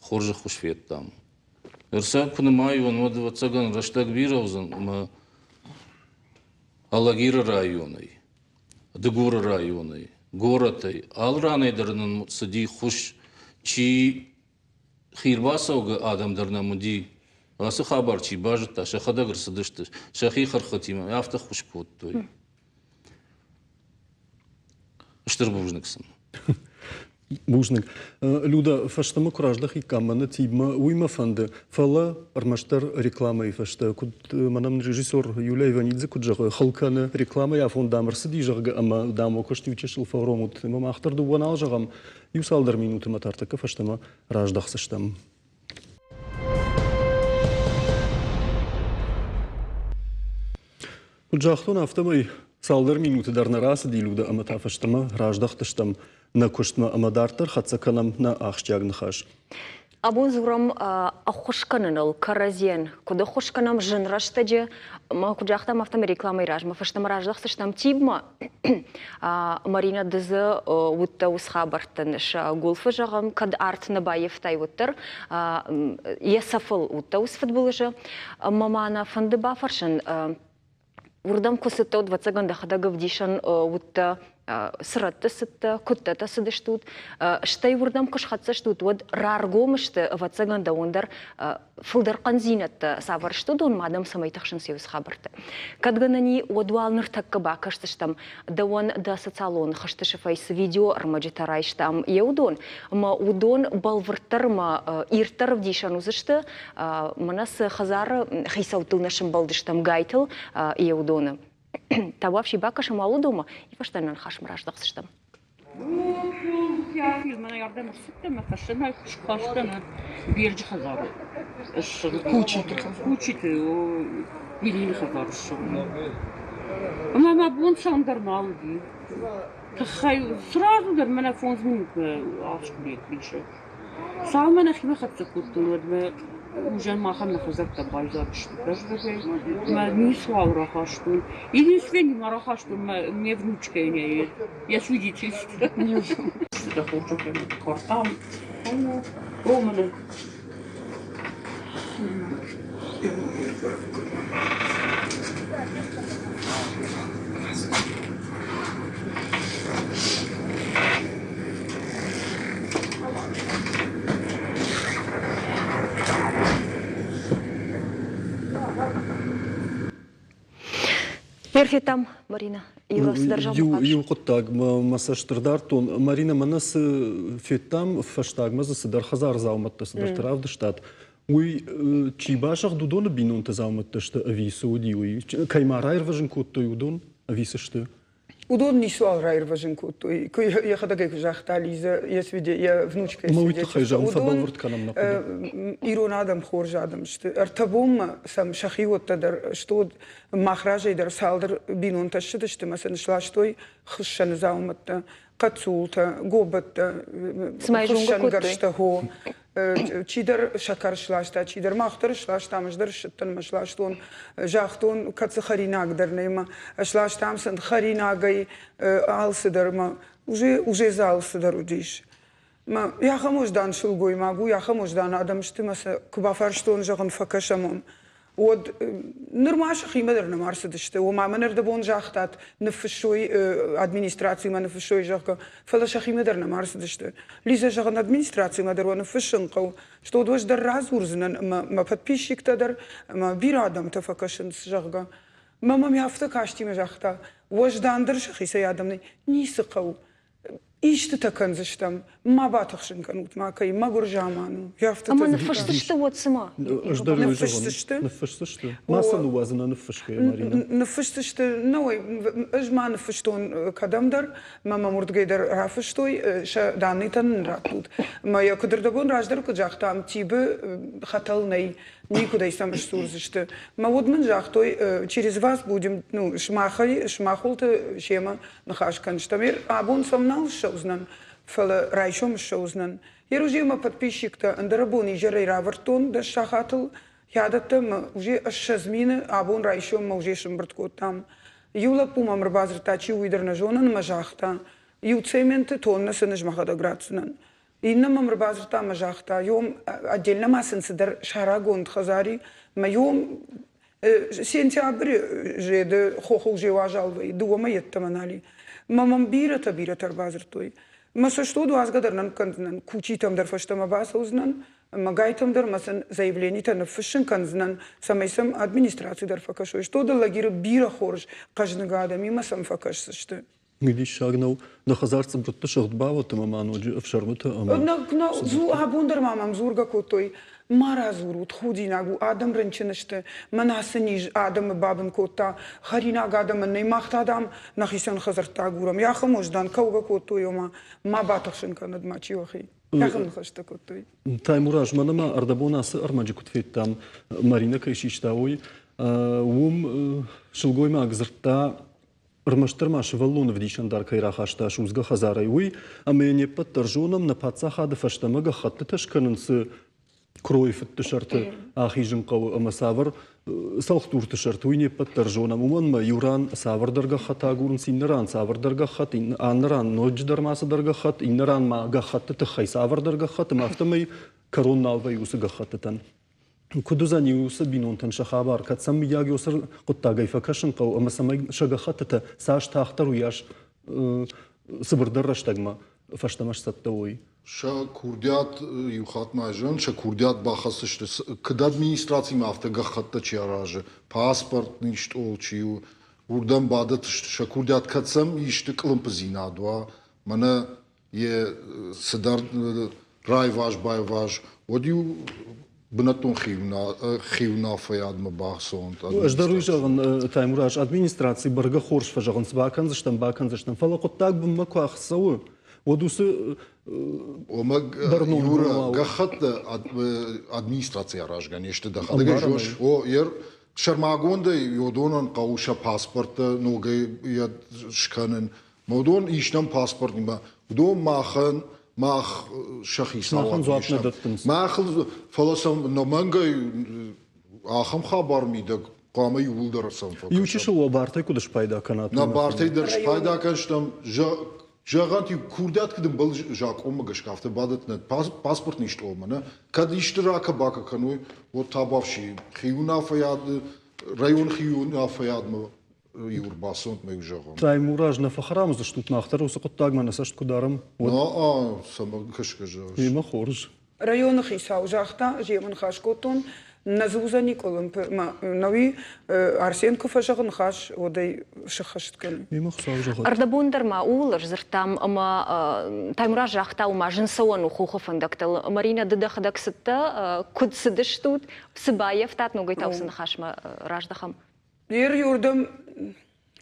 хорз ӕххуыс федтам. Ныр сӕ куы нымайон, уӕд, ӕвӕццӕгӕн, рӕстӕг бирӕ уыдзӕн ӕмӕ Алагиры районӕй, Дыгуры районӕй, горӕтӕй, алы ранӕй дӕр нын цыди ххуыс. Чи хирбацӕугӕ адӕм дӕр нӕм уыди. Ацы хабар чи базыдта, сӕхӕдӕг ӕрцыдысты, сӕхи хӕрхытимӕ афтӕ ххуыс кодтой. Стыр бузныг сын. Бузныг. Люда, фӕстӕмӕ куы раздӕхиккам мӕнӕ Тибмӕ, уый мӕ фӕнды, фӕлӕ ӕрмӕстдӕр рекламӕйы фӕстӕ, куыд мӕнӕн режиссер Юлия Иванидзе куыд зӕгъы, хыл кӕны, рекламӕйы афон дам ӕрцыди, зӕгъгӕ, ӕмӕ дам уӕ куыст иу чысыл фӕуромут. Ӕмӕ мах дӕр дыууӕ нал зӕгъӕм, иу цалдӕр минуты мӕ тӕртӕккӕ фӕстӕмӕ раздӕхдзыстӕм. Куыд загътон, афтӕмӕй цалдӕр минуты дӕр нӕ рацыди Люда ӕмӕ та фӕстӕмӕ раздӕхтыстӕм нӕ куыстмӕ ӕмӕ дарддӕр хӕццӕ кӕнӕм нӕ ахсджиаг ныхас. Абон дзурӕм ӕххуыс кӕныныл кӕрӕдзийӕн. Куыд ӕххуыс кӕнӕм зын рӕстӕджы, ӕмӕ куыд загътам, афтӕмӕй рекламӕйы размӕ фӕстӕмӕ раздӕхдзыстӕм Тибмӕ. Марина, ды дзы уыдтӕ уыцы хабӕрттӕн сӕ гуылфы, зӕгъӕм, кӕд арт нӕ баййӕфтай, уӕддӕр йӕ цӕфыл уыдтӕ уыцы фыдбылызы. Ӕмӕ ма нӕ фӕнды бафӕрсын, уырдӕм куы цыдтӕ, уӕд, ӕвӕццӕгӕн, дӕхӕдӕг ӕвдисӕн уыдтӕ, цы рӕтты цыдтӕ, куыдтӕ цыдыстут, стӕй уырдӕм куы схӕццӕ стут, уӕд раргом сты, ӕвӕццӕгӕн, дӕуӕн дӕр фылдӕр хъӕндзинӕдтӕ цавӕр сты, уыдон ма дӕм цӕмӕй тыхсынц уыцы хабӕрттӕ. Кӕд гӕнӕн и, уӕд уал ныртӕккӕ бакӕсдзыстӕм, дӕуӕн дӕ социалон хызты сыфӕй цы видеоӕрмӕджытӕ райстам, йе уыдон, ӕмӕ уыдон бӕлвырддӕр ӕмӕ ирддӕр ӕвдисӕн уыдзысты, мӕнӕ цы хӕдзары хицӕуттыл нӕ сӕмбӕлдыстӕм гайтыл, йе уыдоны. Табуафси бакӕсӕм уал уыдонмӕ, и фӕстӕ нӕ ныхасмӕ раздӕхдзыстӕм. Кучиты Ирины хӕдзары ссыгъд. Ӕмӕ мӕ бон цӕуын дӕр нал уыди. Тыххӕй сразу дӕр мӕнӕ фондз минутмӕ аскъуыди крыша. Цалынмӕ нӕхимӕ хӕццӕ кодтон, уӕдмӕ узӕн махӕн нӕ хӕдзӕрттӕ байдзаг сты фӕздӕгӕй. Мӕ ницуал рахастон. Единственный ма рахастон мӕ ме внучкӕйӕн йӕ свидетельство. Квартал. О, мӕнӕ. Перфетам, Марина. Иу хъуыддаг мӕ цӕст ӕрдардтон. Марина, мӕнӕ цы федтам, фӕстагмӕ дзы цыдӕр хӕдзары дзаумӕттӕ цыдӕртӕ равдыстат. Уый чи басыгъд, уыдоны бинонты дзаумӕттӕ сты ӕви цы уыди уый? Кӕй ма раирвӕзын кодтой уыдон ӕви цы сты? Уыдон ницуал раирвӕзын кодтой. Куы йӕхӕдӕг ӕй куы загъта Лиза, йӕ свиде, йӕ внучкӕйы Ӕмӕ уый тыххӕй зӕгъын, фӕбӕлвырд кӕнӕм нӕ хъуыды. Ирон адӕм хорз адӕм сты. Ӕртӕ бонмӕ сӕм сӕхиуӕттӕ дӕр сты, мах разӕй дӕр цалдӕр бинонтӕ ссыдысты ӕмӕ сын сластой хыссӕны дзаумӕттӕ, хъӕццултӕ, гобӕттӕ, хуыссӕнгӕрзтӕ, хо. Чидӕр сӕкӕр сласта, чидӕр мах дӕр сластам, ӕз дӕр ссыдтӕн ӕмӕ сластон. Загътон, кӕд дзы хӕринаг дӕр нӕй ӕмӕ сластам сын хӕринагӕй алцыдӕр ӕмӕ уже, уже дзы алцыдӕр уыдис. Мӕ ахӕм уӕздан сылгоймаг у, ахӕм уӕздан адӕм сты мӕ сӕ куы бафарстон, зӕгъын, фӕкӕсӕм уӕм, уӕд нырма сӕхимӕ дӕр нӕма ӕрцыдысты. Ома мӕн ӕрдӕбон загътат, ныффыссой администрацимӕ ныффыссой, зӕгъгӕ, фӕлӕ сӕхимӕ дӕр нӕма ӕрцыдысты. Лизӕ, зӕгъын, администрацимӕ дӕр уӕ ныффыссын хъӕуы, стод уӕз дӕр радзурдзынӕн ӕмӕ мӕ подписчиктӕ дӕр ӕмӕ бирӕ адӕмтӕ фӕкӕсынц, зӕгъгӕ. Мӕ мӕм афтӕ касти мӕ загъта, уӕздандӕр сӕхицӕй адӕм нӕй, ницы хъӕуы. Истытӕ кӕндзыстӕм, ма батыхсын кӕнут макӕй, мӕгуыр заман у. Ӕмӕ ныффысдзысты уӕд цыма? Ӕз дӕр уый зӕгъын. Ныффысдзысты. Ма сӕ ныууадзынӕ ныффысгӕйӕ, Маринӕ. Ныффысдзысты, нӕуӕй, ӕз ма ныффыстон кӕдӕмдӕр, мӕ мӕм уырдыгӕй дӕр рафыстой, сӕ даннытӕ нын раттут. Мӕ йӕ куыд ӕрдӕбон раздӕр куыд загътам, Тибы хӕтӕл нӕй, никуыдӕй сӕм сдзурдзысты. Мӕ уӕд мын загътой, через вас будем, ну, сымахӕй, сымахуылты семӕ ныхас кӕндзыстӕм. Абон сӕм нал ссӕудзынӕн, фӕлӕ райсом ссӕудзынӕн. Еруземӕ подписчиктӕ ӕндӕрӕбон изӕрӕй равӕрдтон дӕс сахатыл. Хӕдӕттӕ мӕ уже 20 мины абон райсом мӕ уже сымбырд кодтам. Иу лӕппу мӕм ӕрбадзырдта, чи уый дӕр нӕ зонын, ӕмӕ загъта, иу цементы тоннӕ сын ӕз мӕхӕдӕг ратдзынӕн. Иннӕ мӕм ӕрбадзырдта ӕмӕ загъта, йом отдельно ма сын цыдӕр сарагонд хӕдзари, мӕ йом Сентябры зеды хохы уже уазал вӕййы, дыууӕмӕ йеддӕмӕ нал и. Мӕ мӕм бирӕтӕ-бирӕтӕ ӕрбадзырдтой. Мӕ цӕстуд уадзгӕ дӕр нӕ ныккӕндзынӕн, кучитӕм дӕр фӕстӕмӕ бацӕудзынӕн, ӕмӕ гайтӕм дӕр мӕ сын заявленитӕ ныффыссын кӕндзынӕн, цӕмӕй сӕм администраци дӕр фӕкӕсой. Что лагеры бирӕ хорз хъӕзныг адӕмимӕ сӕм фӕкӕсдзысты. Диссаг нӕу, нӕ хӕдзар цъыбыртты сыгъд бауӕд ӕмӕ ма ноджы ӕфсӕрмытӕ ӕмӕ... Абон дӕр ма мӕм дзургӕ кодтой, ма радзурут, худинаг у, адӕм рынчын сты, мӕнӕ ацы низ адӕмы бабын кодта, хӕринаг адӕмӕн нӕй, мах та, дам, нӕхицӕн хӕдзӕрттӕ агурӕм. Ахӕм уӕздан кӕугӕ кодтой, ома ма батыхсын кӕнӕд мачи уӕхи. Ахӕм ныхӕстӕ кодтой. Таймураз, мӕнӕ ма ӕрдӕбон ацы ӕрмӕджы куыд федтам, Маринӕ кӕй систа, уый, уым сылгоймаг дзырдта Ӕрмӕстдӕр ма сывӕллоны ӕвдисӕндар кӕй рахаста судзгӕ хӕдзарӕй, уый, ӕмӕ йӕ не ппӕт дӕр зонӕм, нӕ паддзахады фӕстӕмӕ гӕххӕттытӕ скӕнын цы куыройы фыдты сӕрты ахизын хъӕуы ӕмӕ цавӕр цӕлхдурты сӕрты, уый не ппӕт дӕр зонӕм. Уымӕн ӕмӕ иу ран цавӕрдӕр гӕххӕтт агурынц, иннӕ ран цавӕрдӕр гӕххӕтт, аннӕ ран ноджыдӕр ма цыдӕр гӕххӕтт, иннӕ ран ма гӕххӕтты тыххӕй цавӕрдӕр гӕххӕтт, ӕмӕ афтӕмӕй кӕрон нал вӕййы уыцы гӕххӕттытӕн. Куыд уыдзӕни уыцы бинонтӕн сӕ хабар, кӕд сӕм мыййаг уыцы хъуыддагӕй фӕкӕсын хъӕуы ӕмӕ цӕмӕй сӕ гӕххӕттытӕ цас тагъддӕр, уыйас цыбырдӕр рӕстӕгмӕ фӕстӕмӕ сцӕттӕ уой? Сӕ курдиат иу хатт ма зӕгъын, сӕ курдиат бахӕсдзысты, куыд администрацимӕ, афтӕ гӕххӕттӕ чи аразы, паспорт стъол чи у, уырдӕм бадӕтдзысты сӕ курдиат, кӕд сӕм исты къуылымпыдзинад уа, мӕнӕ йе цыдӕр райваз-байваз, уӕд-иу бынӕттон хиуынаффӕйадмӕ бацӕуӕнт. Ӕз дӕр уый зӕгъын, Таймураз, администраци бӕргӕ хорз фӕзӕгъынц, бакӕндзыстӕм, бакӕндзыстӕм, фӕлӕ хъуыддаг бынмӕ куы ӕхцӕуы, уӕд уыцы Омӕ Юра, гӕххӕттӕ администраци аразгӕ не сты дӕхӕдӕг зоныс. О, ер сӕрмагондӕй уыдонӕн хъӕуы сӕ паспорттӕ ногӕй скӕнын, Уыдон ис нӕм паспортимӕ. Уыдон махӕн мах сӕ хицауад дзуапп нӕ дӕттынц. Мах, фӕлӕ сӕм нӕмӕнгӕй ахӕм хабар мидӕг хъуамӕ иууылдӕр сӕм фӕкӕсӕм. Иу чысыл уӕ бартӕй куыд спайда кӕнат? Нӕ бартӕй дӕр спайда кӕнстӕм. Зӕгъӕнт, иу курдиат куыд ӕмбӕлы закъонмӕ гӕсгӕ, афтӕ бадӕттынӕд паспорт не стъолмӕ, нӕ? Кӕд исты ракӕ-бакӕ кӕной, уӕд та бафси хиуынаффӕйады, район хиуынаффӕйадмӕ иу ӕрбацӕуӕнт мӕ иу зӕгъӕм. Таймураз, нӕ фӕхӕрам уыдзыстут, мах дӕр уыцы хъуыддагмӕ нӕ цӕст куы дарӕм, уӕд. На, цӕмӕ гӕсгӕ зӕгъыс? Мемӕ хорз. Районы хицау загъта, ӕз йемӕ ныхас кодтон, нӕ дзы уыдзӕни къуылымпы, мӕ нӕуи Арсен куы фӕзӕгъы ныхас, уӕд ӕй сыххӕст кӕны. Мемӕ Хуыцау зӕгъӕд. Ӕрдӕбон дӕр ма ууыл ӕрдзырдтам ӕмӕ Таймураз загъта, ома зын цӕуӕн у хохы фӕндӕгтыл. Маринӕ, ды дӕхӕдӕг цыдтӕ, куыд цыдыстут, цы баййӕфтат, ногӕй та уыцы ныхасмӕ раздӕхӕм. Ер ёрдӕм.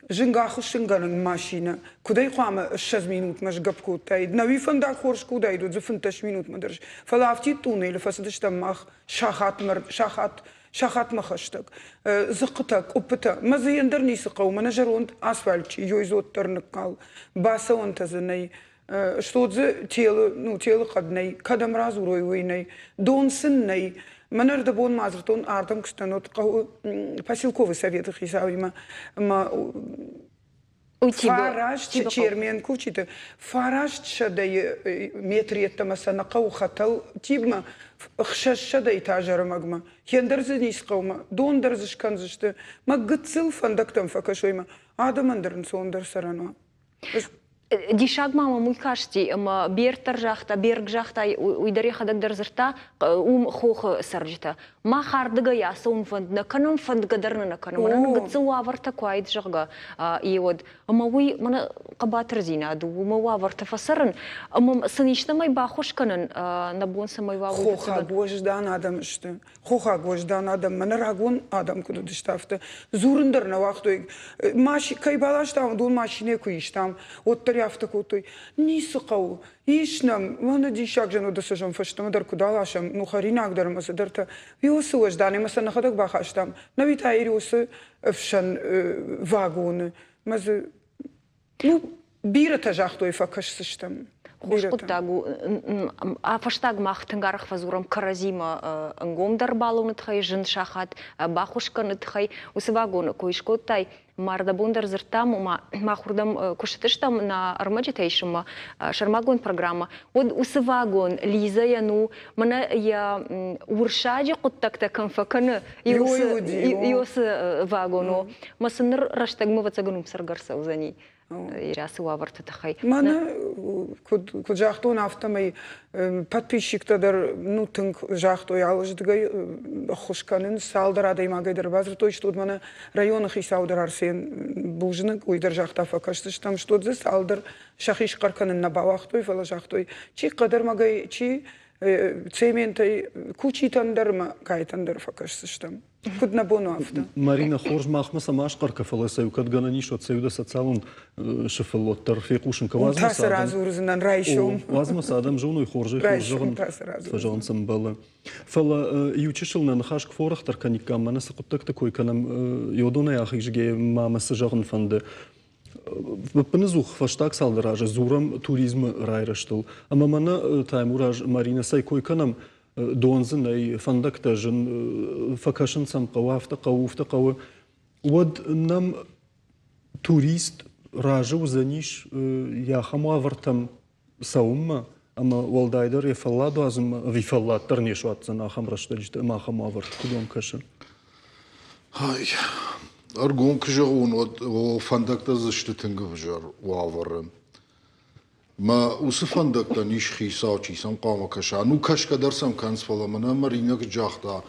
Зынг ахуыссынгӕнӕн машинӕ, куыд ӕй хъуамӕ 20 минутмӕ сгӕпп кодтаид, нӕуи фӕндаг хорз куы уыдаид, уӕд дзы 15 минутмӕ дӕр. Фӕлӕ афтид тъунелы фӕцыдыстӕм мах сахатмӕ, сахат, сахатмӕ хӕстӕг. Дзыхъхъытӕ, къуыппытӕ, мӕ дзы ӕндӕр ницы хъӕуы, мӕнӕ зӕронд асфальт чи ёйзод дӕр ныккал, бацӕуӕнтӕ дзы нӕй. Что дзы телы, ну, телы хъӕд нӕй, кӕдӕм радзурой, уый нӕй, дон сын нӕй. Мӕн ӕрдӕбон ма дзырдтон ардӕм куыстӕн уӕд хъӕуы поселковый советы хицауимӕ ӕмӕ фараст Чермен кучиты 900 метр йеддӕмӕ сӕ нӕ хъӕуы хӕтӕл Тибмӕ, 600 та зӕрӕмӕгмӕ. Хендӕр дзы ницы хъӕумӕ, дон дӕр дзы скӕндзысты, мӕ гыццыл фӕндӕгтӕм фӕкӕсой мӕ адӕмӕн дӕр ӕнцондӕр цӕрӕн уа. Диссаг ма мӕм уый касти, ӕмӕ Берд дӕр загъта, Берг загъта, уый дӕр йӕхӕдӕг дӕр дзырдта, уым хохы цӕрджытӕ. Мах ардыгӕй ацӕуын фӕнд нӕ кӕнӕм, фӕндгӕ дӕр нӕ нӕ кӕнӕм. Мӕнӕ гыццыл уавӕртӕ куы уаид, зӕгъгӕ, уӕд. Ӕмӕ уый мӕнӕ хъӕбатырдзинад у, уымӕ уавӕртӕ фӕцӕрын ӕмӕ сын истӕмӕй баххуыс кӕнын нӕ бон цӕмӕй уа, уый Хохаг уӕздан адӕм сты. Хохаг уӕздан адӕм, мӕнӕ рагон адӕм куыд уыдысты, афтӕ дзурын дӕр нӕ уагътой. Кӕй баластам, уыдон машинӕ куы истам, уӕддӕр афтӕ кодтой. Ницы хъӕуы, ис нӕм, мӕнӕ диссаг зын уыд, зӕгъӕм, фӕстӕмӕ дӕр куыд аласӕм, ну хӕринаг дӕр ӕмӕ цыдӕртӕ. Уыцы уӕздан ӕмӕ сӕ нӕхӕдӕг бахастам. Нӕуи та уыцы ӕфсӕн вагоны мӕ дзы Ну, бирӕтӕ загътой, фӕкӕсдзыстӕм. Хорз хъуыддаг у. Фӕстаг мах тынг арӕх фӕдзурӕм кӕрӕдзимӕ ӕнгомдӕр балоны тыххӕй, зын сахат баххуыс кӕныны тыххӕй. Уыцы вагоны кой скодтай, мардӕбон дӕр дзырдтам, ома мах уырдӕм куы цыдыстӕм нӕ ӕрмӕджытӕ исынмӕ, сӕрмагонд программӕ, уӕд уыцы вагон Лизӕйӕн у, мӕнӕ йӕ уырыссаджы хъуыддӕгтӕ кӕм фӕкӕны, уыцы вагон у. Мӕ сын ныр рӕстӕгмӕ ӕвӕццӕгӕн уым цӕргӕ ӕрцӕудзӕни ирӕцы уавӕрты тыххӕй. Мӕнӕ куыд, куыд загътон, афтӕмӕй подписчиктӕ дӕр ну тынг загътой алыздыгӕй ӕххуыс кӕнын. Цалдӕр адӕймагӕй дӕр бадзырдтой, что мӕнӕ районы хицау дӕр Арсен бузныг, уый дӕр загъта, фӕкӕсдзыстӕм, что дзы цалдӕр сӕхи схъӕр кӕнын нӕ бауагътой, фӕлӕ загътой, чи хъӕдӕрмӕгӕй, чи цементӕй, кучитӕн дӕр ӕмӕ кайтӕн дӕр фӕкӕсдзыстӕм. Куыд нӕ бон у афтӕ? Марина, хорз махмӕ цӕмӕ схъӕр кӕ, фӕлӕ сӕ кӕд гӕнӕн ис, уӕд сӕ дӕ социалон сыфыллот дӕр фехъусын кӕ. Уадз ма сӕ радзурдзынӕн райсом. Уадз ма сӕ адӕм зоной хорзӕй хорз зӕгъын, фӕзӕгъын цы мбӕлы. Фӕлӕ иу чысыл нӕ ныхас куы фӕуӕрӕхдӕр кӕниккам, мӕнӕ цы хъуыддӕгты кой кӕнӕм, йодонӕй ахизгӕ ма мӕ цы зӕгъын фӕнды. Ӕппынӕдзух фӕстаг цалдӕр азы дзурӕм туризмы райрӕзтыл. Ӕмӕ мӕнӕ Таймураз, Маринӕ, цӕй кой кӕнӕм, дон дзы нӕй, фӕндӕгтӕ зын, фӕкӕсын сӕм хъӕуы, афтӕ хъӕуы, уфтӕ хъӕуы. Уӕд нӕм турист разы уыдзӕнис йӕ ахӕм уавӕртӕм цӕуынмӕ ӕмӕ уӕлдайдӕр йӕ фӕллад уадзынмӕ ӕви фӕллад дӕр не суадздзӕн ахӕм рӕстӕджыты ӕмӕ ахӕм уавӕрты, куыд уӕм кӕсы? Ай, ӕргом куы зӕгъон, уӕд фӕндӕгтӕ дзы сты тынг ӕвзӕр уавӕры. Мӕ уыцы фӕндӕгтӕн ис хицау, чи сӕм хъуамӕ кӕса. Ну, кӕсгӕ дӕр сӕм кӕнынц, фӕлӕ мӕнӕ Маринӕ куыд загъта,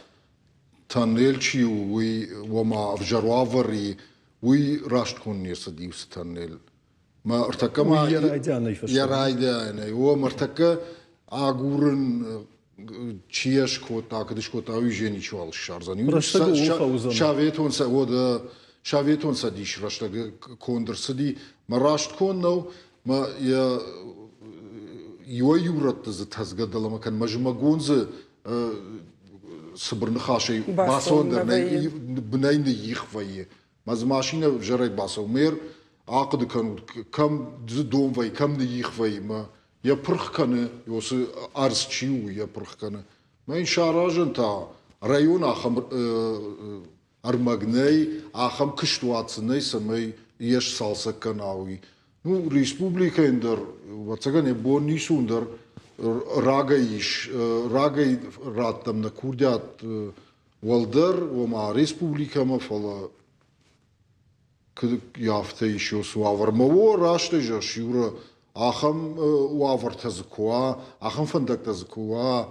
тоннель чи у, уый, ома ӕвзӕр уавӕры и, уый раст конд не рцыди уыцы тоннель. Мӕ ӕртӕккӕ ма йӕ райдианӕй фӕстӕмӕ. Йӕ райдианӕй. О, ӕртӕккӕ агурын чи йӕ скодта, куыд скодта, уый же ничиуал ссардзӕн. Советон, Советон Цӕдис рӕстӕг конд ӕрцыди. Мӕ раст конд нӕу, мӕ йӕ иуӕй-иу рӕтты дзы тӕдзгӕ дӕлӕмӕ кӕн, мӕ зымӕгон дзы цыбыр ныхасӕй бацӕуӕн дӕр нӕй, бынӕй ныйих вӕййы. Мӕ дзы машинӕ ӕвзӕрӕй бацӕуы. Мэр ахъуыды кӕнут, кӕм дзы дон вӕййы, кӕм ныйих вӕййы, мӕ йӕ пырх кӕны, уыцы ӕрдз чи у, йӕ пырх кӕны. Мӕ йын саразӕн та район ахӕм ӕрмӕг нӕй, ахӕм куыстуат дзы нӕй, цӕмӕй йӕ сцалцӕг кӕна, уый. Ну, республикӕйӕн дӕр, ӕвӕццӕгӕн, йӕ бон ницы у дӕр рагӕй ис, рагӕй раттӕм нӕ курдиат уӕлдӕр, ома республикӕмӕ, фӕлӕ афтӕ ис уыцы уавӕрмӕ. О, раст ӕй зӕгъыс, Юра, ахӕм уавӕртӕ дзы куы уа, ахӕм фӕндӕгтӕ дзы куы уа,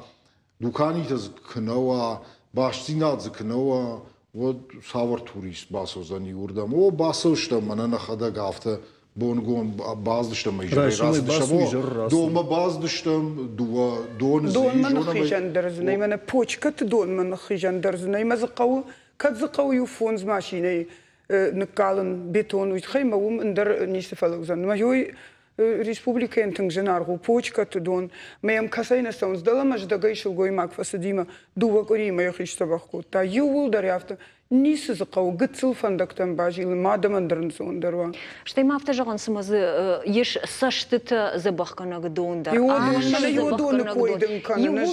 дуканитӕ дзы куы нӕ уа, бастдзинад дзы куы нӕ уа, уӕд цавӕр турист бацӕудзӕни уырдӕм? О, бацӕудзыстӕм, мӕнӕ нӕхӕдӕг афтӕ боныгон бацыдыстӕм изӕрӕй рацыдыстӕм. Донмӕ бацыдыстӕм, дыууӕ доны дзы Донмӕ ныххизӕн дӕр дзы нӕй, мӕнӕ почкӕты донмӕ ныххизӕн дӕр дзы нӕй, мӕ дзы хъӕуы, кӕд дзы хъӕуы иу фондз машинӕйы. ныккалын бетон, уый тыххӕй мӕ уым ӕндӕр ницы фӕлӕудзӕн. Мӕ республикӕйӕн тынг зынаргъ у почкӕты дон. Мӕ йӕм кӕцӕй нӕ цӕуынц, дӕлӕмӕ здӕгӕй сылгоймаг фӕцыди мӕ дыууӕ къуыримӕ йӕхи сдзӕбӕх кодта. Иууылдӕр афтӕ ницы дзы хъӕуы, гыццыл фӕндӕгтӕм базилын, ма адӕмӕн дӕр ӕнцондӕр уа. Стӕй ма афтӕ зӕгъын, цыма дзы ис цӕстытӕ дзӕбӕхгӕнӕг дон дӕр. Мӕнӕ йодоны кой дын кӕнын,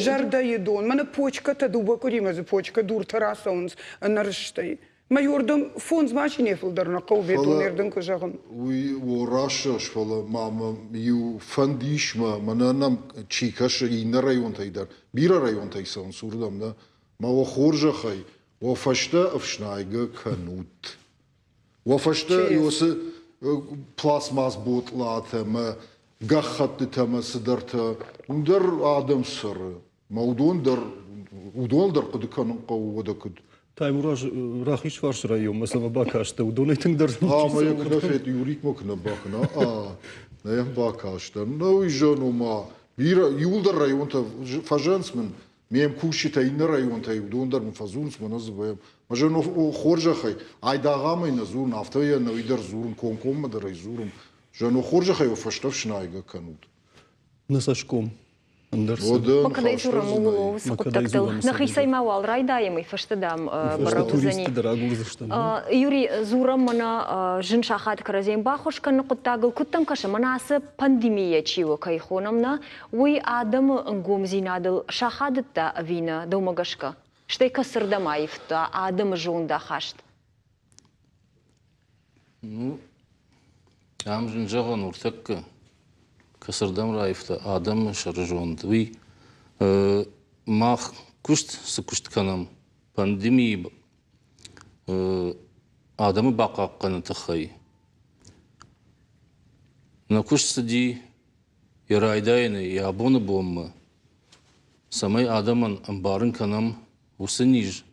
зӕрдӕйы дон. Мӕнӕ почкӕтӕ дыууӕ къуыримӕ дзы почкӕ дуртӕ рацӕуынц ӕнӕрыстӕй. Майордом фондз машинӕйы фылдӕр нӕ хъӕуы бетонердын куы зӕгъын. Уый о раст фӕлӕ ма мӕм иу фӕнд ис мӕ мӕнӕ нӕм чи кӕсы иннӕ районтӕй дӕр, бирӕ районтӕй цӕуынц уырдӕм, нӕ? Мӕ уӕ хорзӕхӕй, уӕ фӕстӕ ӕфснайгӕ кӕнут. Уӕ фӕстӕ уыцы пластмасс ботълатӕ мӕ гӕххӕттытӕ мӕ цыдӕртӕ, уым дӕр адӕм цӕры. Мӕ уыдон дӕр, уыдон дӕр хъуыды кӕнын хъӕуы, уӕдӕ куыд. Таймураз Рахизфарсы районмӕ цӕмӕ бакастӕ, уыдонӕй тынгдӕр Ӕмӕ йӕ куы нӕ фед, Юрикмӕ куы нӕ бакӕна, а, нӕ йӕм бакастӕн. Нӕ уый зӕн, ома, бирӕ, иууылдӕр районтӕ фӕзӕнц мын, ме мкусджытӕ иннӕ районтӕй, уыдон дӕр мын фӕдзурынц, мӕнӕ дзы вӕййӕм. Мӕ зӕн, хорзӕхӕй, айдагъ-амӕй нӕ дзурын, афтӕ йӕ нӕуи дӕр дзурын, комкоммӕ дӕр ӕй дзурын. Зӕн, хорзӕхӕй уӕ фӕстӕ ӕфснайгӕ кӕнут. Нӕ цӕсгом. Ӕндӕр Кӕдӕй дзурӕм ууыл уыцы хъуыддӕгтыл. Нӕхицӕй ма уал райдайӕм, уый фӕстӕ, дам, бӕрӕг уыдзӕни. Юрий, дзурӕм мӕнӕ зын сахат кӕрӕдзийӕн баххуыс кӕныны хъуыддагыл. Куыд дӕм кӕсы, мӕнӕ ацы пандемийӕ чи у, кӕй хонӕм нӕ, уый адӕмы ӕнгомдзинадыл сахадыдта ӕви нӕ, дӕумӕ гӕсгӕ? Стӕй кӕцырдӕм аивта адӕмы зондахаст? Ну, ам зын зӕгъӕн ныртӕккӕ, кӕцырдӕм раивта адӕмы сӕрызонд, уый мах куыст цы куыст кӕнӕм пандемийы адӕмы бахъахъхъӕныны тыххӕй, нӕ куыст цыди йӕ райдайӕны йӕ абоны бонмӕ, цӕмӕй адӕмӕн ӕмбарын кӕнӕм уыцы низ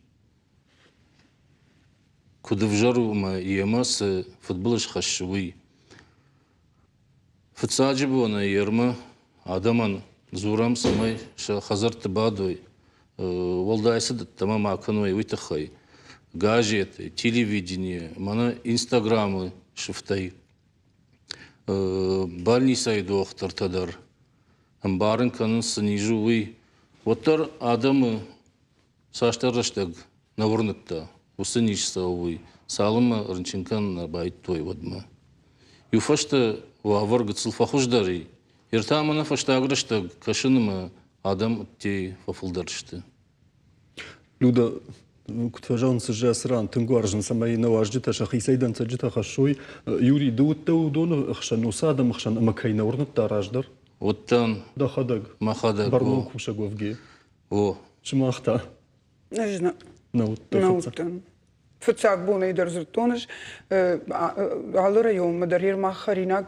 Куыд ӕвзӕр у ӕмӕ йемӕ цы фыдбылыз хӕссы, уый. Фыццаджы бонӕй ермӕ адӕмӕн дзурӕм, цӕмӕй сӕ хӕдзӕртты бадой, уӕлдай цы дӕттӕмӕ ма кӕной, уый тыххӕй. Газеты, телевидение, мӕнӕ Инстаграмы сыфтӕй, больницӕйы дохтыртӕ дӕр ӕмбарын кӕнынц, цы низ у, уый. Уӕддӕр адӕмы Цасдӕр рӕстӕг нӕ уырныдта, уыцы низ цӕуы, уый, цалынмӕ рынчын кӕнын нӕ байдыдтой, уӕдмӕ. Иу фӕстӕ уавӕр гыццыл фӕхуыздӕр и, йер та мӕнӕ фӕстаг рӕстӕг кӕсын ӕмӕ адӕм ӕддейы фӕфылдӕр сты. Люда, куыд фӕзӕгъынц, зӕцы ран тынг уарзынц, ӕмӕ нӕ уазджытӕ сӕхицӕй дӕнцӕджытӕ хӕссой. Юрий, ды уыдтӕ уыдоны хсӕн, уыцы адӕмы хсӕн ӕмӕ кӕй нӕ уырныдта раздӕр? Уыдтӕн. Дӕхӕдӕг? Мӕхӕдӕг. Бӕрнон кусӕг уӕвгӕ. О. Сымах та? Ӕз нӕ. Нӕ уыдтӕ Нӕ уыдтӕн. Фыццаг бонӕй дӕр дзырдтон ӕз алы районмӕ дӕр ермах хӕринаг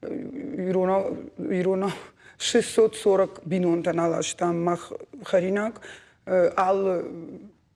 иронау, иронау 640 бинонтӕн аластам мах хӕринаг алы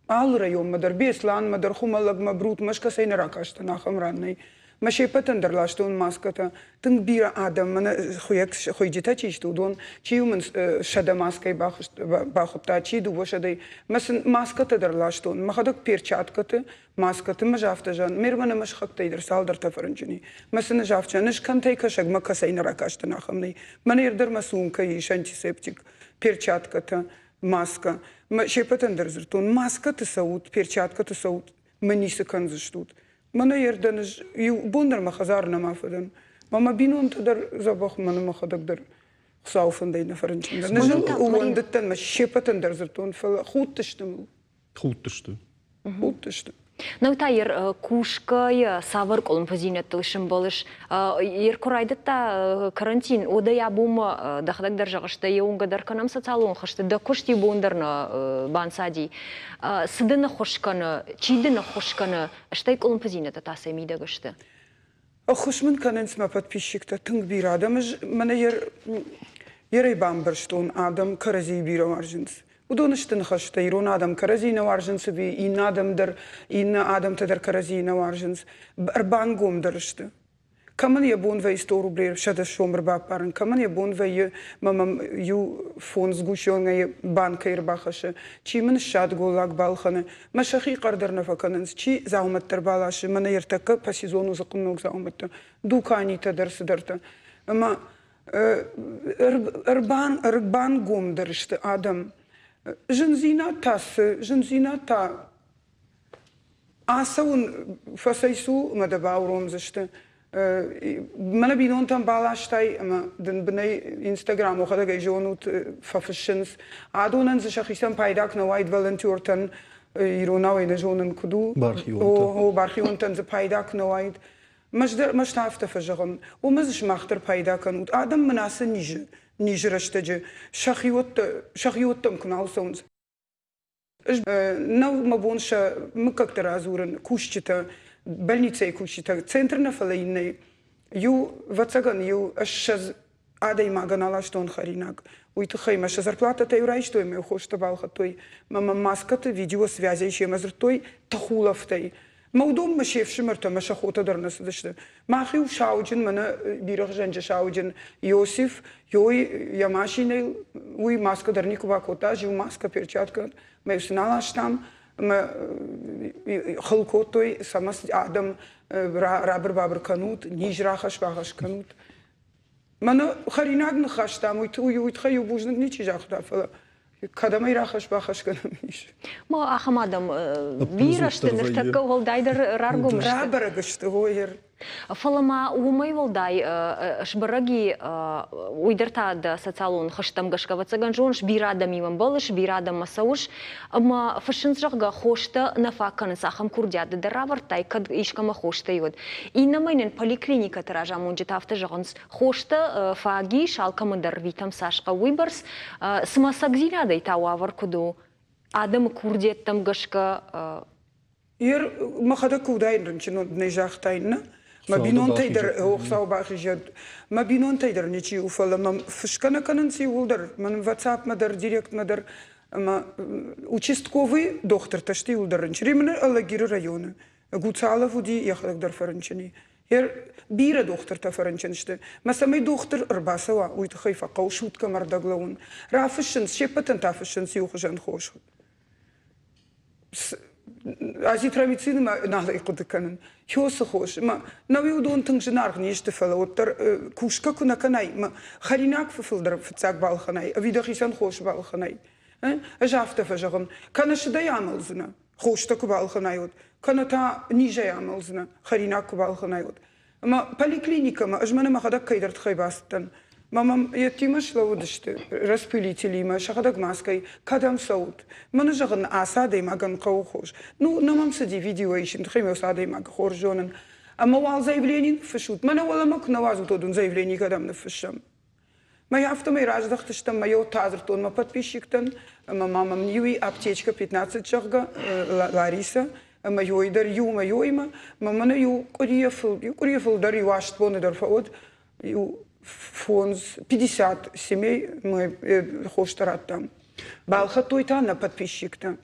алы районмӕ дӕр, Беслӕнмӕ дӕр, Хуымӕллӕгмӕ, Брутмӕ, скӕсӕй нӕ ракастӕн ахӕм ран нӕй. Мӕ се ппӕтӕн дӕр ластон маскӕтӕ. Тынг бирӕ адӕм, мӕнӕ хуыйӕг, хуыйджытӕ чи сты, уыдон, чи-иу мын 100 маскӕйы бахуыдта, чи 200-ӕй. Мӕ сын маскӕтӕ дӕр ластон. Мӕхӕдӕг перчаткӕты, маскӕты мӕ афтӕ зӕгъын, ме рмӕн ӕмӕ сыхӕгтӕй дӕр цалдӕртӕ фӕрынчын и. Мӕ сын ӕз афтӕ зӕгъын, ӕз кӕмтӕй кӕсӕгмӕ кӕцӕй нӕ ракастӕн, ахӕм нӕй. Мӕнӕ дӕр мӕ сумкӕйы ис антисептик, перчаткӕтӕ, маскӕ. Мӕ се ппӕтӕн дӕр дзырдтон, маскӕты цӕут, перчаткӕты цӕут, мӕ ницы кӕндзыстут. Мӕнӕ ердӕн ӕз иу бон дӕр мӕ хӕдзары нӕма фӕдӕн. Мӕ мӕ бинонтӕ дӕр дзӕбӕх, мӕнӕ мӕхӕдӕг дӕр Хуыцауы фӕндӕй нӕ фӕрынчын дӕн. Ӕз ӕууӕндыдтӕн, мӕ се ппӕтӕн дӕр дзырдтон, фӕлӕ худтысты мыл. Худтысты. Худтысты. Нау та ер кусгӕйӕ цавӕр къуылымпыдзинӕдтыл сӕмбӕлыс? Ер куы райдыдта карантин, уӕдӕй абонмӕ дӕхӕдӕг дӕр зӕгъыс, дӕ еунгӕ дӕр кӕнӕм социалон хызты, дӕ куыст иу бон дӕр нӕ банцади. Цы дын ӕххуыс кӕны, чи дын ӕххуыс кӕны, стӕй къуылымпыдзинӕдтӕ та сӕ мидӕг сты? Ӕххуыс мын кӕнынц мӕ подписчиктӕ тынг бирӕ адӕм. Ӕз мӕнӕ ерӕй бамбӕрстон, адӕм кӕрӕдзийы бирӕ уарзынц. Уыдон сты ныхӕстӕ, ирон адӕм кӕрӕдзийы нӕ уарзынц ӕви иннӕ адӕм дӕр, иннӕ адӕмтӕ дӕр кӕрӕдзийы нӕ уарзынц. Ӕрбангомдӕр сты. Кӕмӕн йӕ бон вӕййы 100 рублей 100 сом ӕрбаппарын, кӕмӕн йӕ бон вӕййы мӕ мӕм иу фондз гусионӕй банкӕй ӕрбахӕссы, чи мын ссад голлаг балхӕны, мӕ сӕхи хъӕр дӕр нӕ фӕкӕнынц, чи дзаумӕттӕ ӕрбаласы, мӕнӕ ӕртӕккӕ по сезону дзыкъынног дзаумӕттӕ, дуканитӕ дӕр цыдӕртӕ. Ӕмӕ ӕрбангомдӕр сты адӕм. Зындзинад та цы? Зындзинад та ацӕуын фӕцӕйцу ӕмӕ дӕ бауромдзысты. Мӕнӕ бинонтӕм баластай ӕмӕ дын бынӕй Инстаграм уӕхӕдӕг ӕй зонут, фӕфыссынц. Адонӕн дзы сӕхицӕн пайда куы нӕ уаид волонтертӕн, иронау ӕй нӕ зонын куыд у. Бархионтӕ. О, бархионтӕн дзы пайда куы нӕ уаид. Мӕ афтӕ фӕзӕгъын, уымӕ дзы сымах дӕр пайда кӕнут. Адӕм мын ацы низы, низы рӕстӕджы сӕхиуӕттӕ, сӕхиуӕттӕм куы нал цӕуынц. Ӕз нӕу мӕ бон сӕ мыггӕгтӕ радзурын, кусджытӕ, больницӕйы кусджытӕ, центр нӕ, фӕлӕ иннӕйы. Иу, ӕвӕццӕгӕн, иу ссӕдз адӕймагӕн аластон хӕринаг. Уый тыххӕй мӕ сӕ зарплатӕтӕ-иу райстой, мӕ хостӕ балхӕдтой. Мӕ мӕм маскӕты видеосвязӕй семӕ дзырдтой тыхулӕфтӕй. Мӕ уыдонмӕ се фсымӕртӕ мӕ сӕ хотӕ дӕр нӕ цыдысты. Мах-иу сауджын, мӕнӕ бирӕгъзӕнджы сауджын Иосиф, Йой йӕ машинӕйыл, уый маскӕ дӕр никуы бакодта, ӕз-иу маскӕ, перчаткӕ, мӕ-иу сын аластам ӕмӕ хыл кодтой, цӕмӕ адӕм рабыр-бабыр кӕнут, низ рахӕсс-бахӕсс кӕнут. Мӕнӕ хӕринаг ныххастам, уый уый тыххӕй иу бузныг ничи загъта, фӕлӕ кӕдӕм ӕй рахӕсс-бахӕсс кӕнӕм ис. Ма ахӕм адӕм бирӕ сты ныртӕккӕ уӕлдайдӕр раргом сты. Рабӕрӕг сты, гъойер. Фӕлӕ ма уымӕй уӕлдай сбӕрӕг и, уый дӕр та дӕ социалон хызтӕм гӕсгӕ, ӕвӕццӕгӕн, зоныс, бирӕ адӕмимӕ ӕмбӕлыс, бирӕ адӕммӕ цӕуыс, ӕмӕ фыссынц, зӕгъгӕ, хостӕ нӕ фаг кӕнынц, ахӕм курдиат ды дӕр равӕрдтай, кӕд искӕмӕ хостӕ уӕд. Иннӕмӕй нын поликлиникӕты разамонджытӕ афтӕ зӕгъынц, хостӕ фаг ис, алкӕмӕн дӕр рвитӕм цас хъӕуы, уыйбӕрц. Цымӕ цӕгдзинадӕй та уавӕр куыд у? Адӕмы курдиӕттӕм гӕсгӕ Ер мӕхӕдӕг куы уыдаин рынчын, нӕ загътаин, нӕ? Мӕ бинонтӕй дӕр Хуыцау бахизӕд, мӕ бинонтӕй дӕр ничи у, фӕлӕ мӕм фысгӕ нӕ кӕнынц иууылдӕр, мӕн WhatsApp-мӕ дӕр, директмӕ дӕр. Ӕмӕ участковый дохтыртӕ сты иууылдӕр рынчын. Ремны Алагиры районы. Гуцалов уыди, йӕхӕдӕг дӕр фӕрынчын и. Бирӕ дохтыртӕ фӕрынчын сты. Мӕ цӕмӕй дохтыр ӕрбацӕуа, уый тыххӕй фӕхъӕуы суткӕмӕ ӕрдӕг лӕууын. Рафыссынц, се ппӕтӕн та фыссынц иухуызӕн хос. Азитромицинмӕ нал ӕй хъуыды кӕнын. Хёсы хос. Мӕ науи уыдон тынг зынаргъ не сты, фӕлӕ уӕддӕр кусгӕ куы нӕ кӕнай, мӕ хӕринаг фылдӕр фыццаг балхӕнай, ӕви дӕхицӕн хос балхӕнай. Ӕз афтӕ фӕзӕгъын, кӕнӕ сыдӕй амӕлдзынӕ, хостӕ куы балхӕнай, уӕд, кӕнӕ та низӕй амӕлдзынӕ, хӕринаг куы балхӕнай, уӕд. Ӕмӕ поликлиникӕмӕ ӕз мӕнӕ мӕхӕдӕг кӕйдӕр тыххӕй бацыдтӕн. Мӕ мӕм йедтимӕ слӕууыдысты распылителимӕ, сӕхӕдӕг маскӕй, кӕдӕм цӕут? Мӕнӕ зӕгъын, ацы адӕймагӕн хъӕуы хос. Ну, нӕ мӕм цыди видео исын, тыххӕй мӕ уыцы адӕймагы хорз зонын. Ӕмӕ уал заявлени ныффыссут. Мӕнӕ уӕлӕмӕ куы нӕ уадзут, уӕд уын заявлени кӕдӕм ныффыссӕм? Мӕ афтӕмӕй раздӕхтыстӕм, мӕ еу та дзырдтон мӕ подписчиктӕн, ӕмӕ ма мӕм иуи аптечка 15, зӕгъгӕ, Лариса, ӕмӕ ёй дӕр иумӕ ёймӕ, мӕ мӕнӕ иу къуырийӕ иу къуырийӕ фылдӕр иу аст боны дӕр фӕуӕд, иу фондз, 50 семей мы хостӕ радтам. Балхӕдтой та нӕ подписчиктӕ.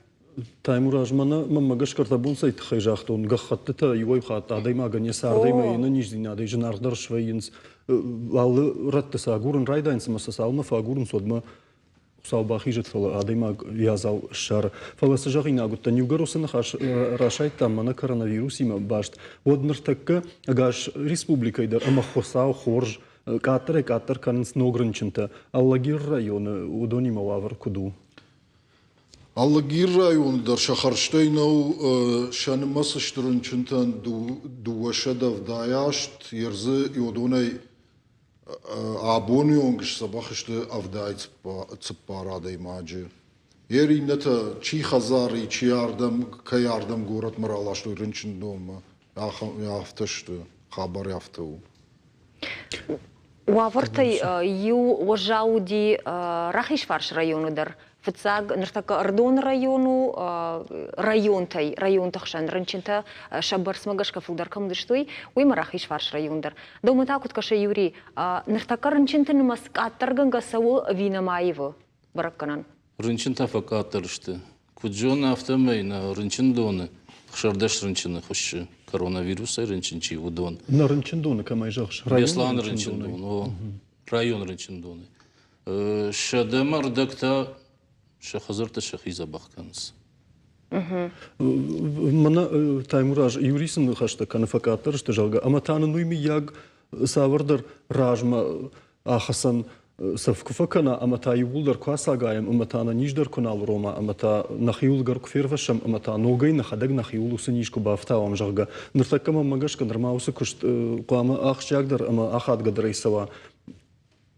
Таймураз, мӕнӕ мӕнмӕ гӕсгӕ ӕртӕ цӕй тыххӕй загътон, гӕххӕттытӕ иуӕй хатт адӕймагӕн йӕ цардӕй ӕмӕ йе нӕниздзинадӕй зынаргъдӕр свӕййынц. Алы рӕтты сӕ агурын райдайынц ӕмӕ сӕ цалынмӕ фӕагурынц, уӕдмӕ Хуыцау бахизӕд, фӕлӕ адӕймаг йӕ адзал ссары. Фӕлӕ цы зӕгъинаг уыдтӕн, иугӕр уыцы ныхас расайдтам мӕнӕ коронавирусимӕ баст, уӕд ныртӕккӕ ӕгас республикӕйы дӕр ӕмӕ Хуыцау хорз, къаддӕрӕй-къаддӕр кӕнынц ног рынчынтӕ. Алагиры районы уыдонимӕ уавӕр куыд у? Алагир районы дӕр сӕ хӕрзтӕй нӕу сӕ нымӕц сты рынчынтӕн 278, ердзы йодонӕй абоны онг сдзӕбӕх сты 74 адӕймаджы. Ер иннӕтӕ чи хӕдзары, чи ардӕм, кӕй ардӕм горӕтмӕ раластой рынчындонмӕ, афтӕ сты, хабар афтӕ у. Уавӕртӕй иу уӕззау уыди Рахизфарсы районы дӕр. Фыццаг ныртӕккӕ Ӕрыдоны район у районтӕй, районты хсӕн рынчынтӕ сӕ бӕрцмӕ гӕсгӕ фылдӕр кӕм уыдысты, уый ма Рахизфарсы район дӕр. Дӕумӕ та куыд кӕсы, Юрий, ныртӕккӕ рынчынты нымӕц къаддӕргӕнгӕ цӕуы ӕви нӕма ивы бӕрӕггӕнӕн? Рынчынтӕ фӕкъаддӕр сты. Куыд зоны, афтӕмӕй нӕ рынчындоны. 16 рынчыны хуыссы, коронавирусӕй рынчын чи, уыдон. Нӕ рынчындоны кӕмӕй зӕгъыс? Беслӕны рынчындон, о, районы рынчындоны. Сӕдӕмӕ рдӕг та сӕ хӕдзӕртты сӕхи дзӕбӕх кӕнынц. Мӕнӕ Таймураз, Юрий цы ныхӕстӕ кӕны, фӕкъаддӕр сты, зӕгъгӕ, ӕмӕ та нын уый мыййаг цавӕрдӕр размӕ ахӕцӕн цӕф куы фӕкӕна ӕмӕ та иууылдӕр куы ацагайӕм ӕмӕ та нӕ низ дӕр куы нал урома ӕмӕ та нӕхиуыл дӕр куы фервӕссӕм ӕмӕ та ногӕй нӕхӕдӕг нӕхиуыл уыцы низ куы бафтауӕм, зӕгъгӕ, ныртӕккӕ мӕнмӕ гӕсгӕ нырма уыцы куыст хъуамӕ ахсджиагдӕр ӕмӕ ахадгӕдӕрӕй цӕуа.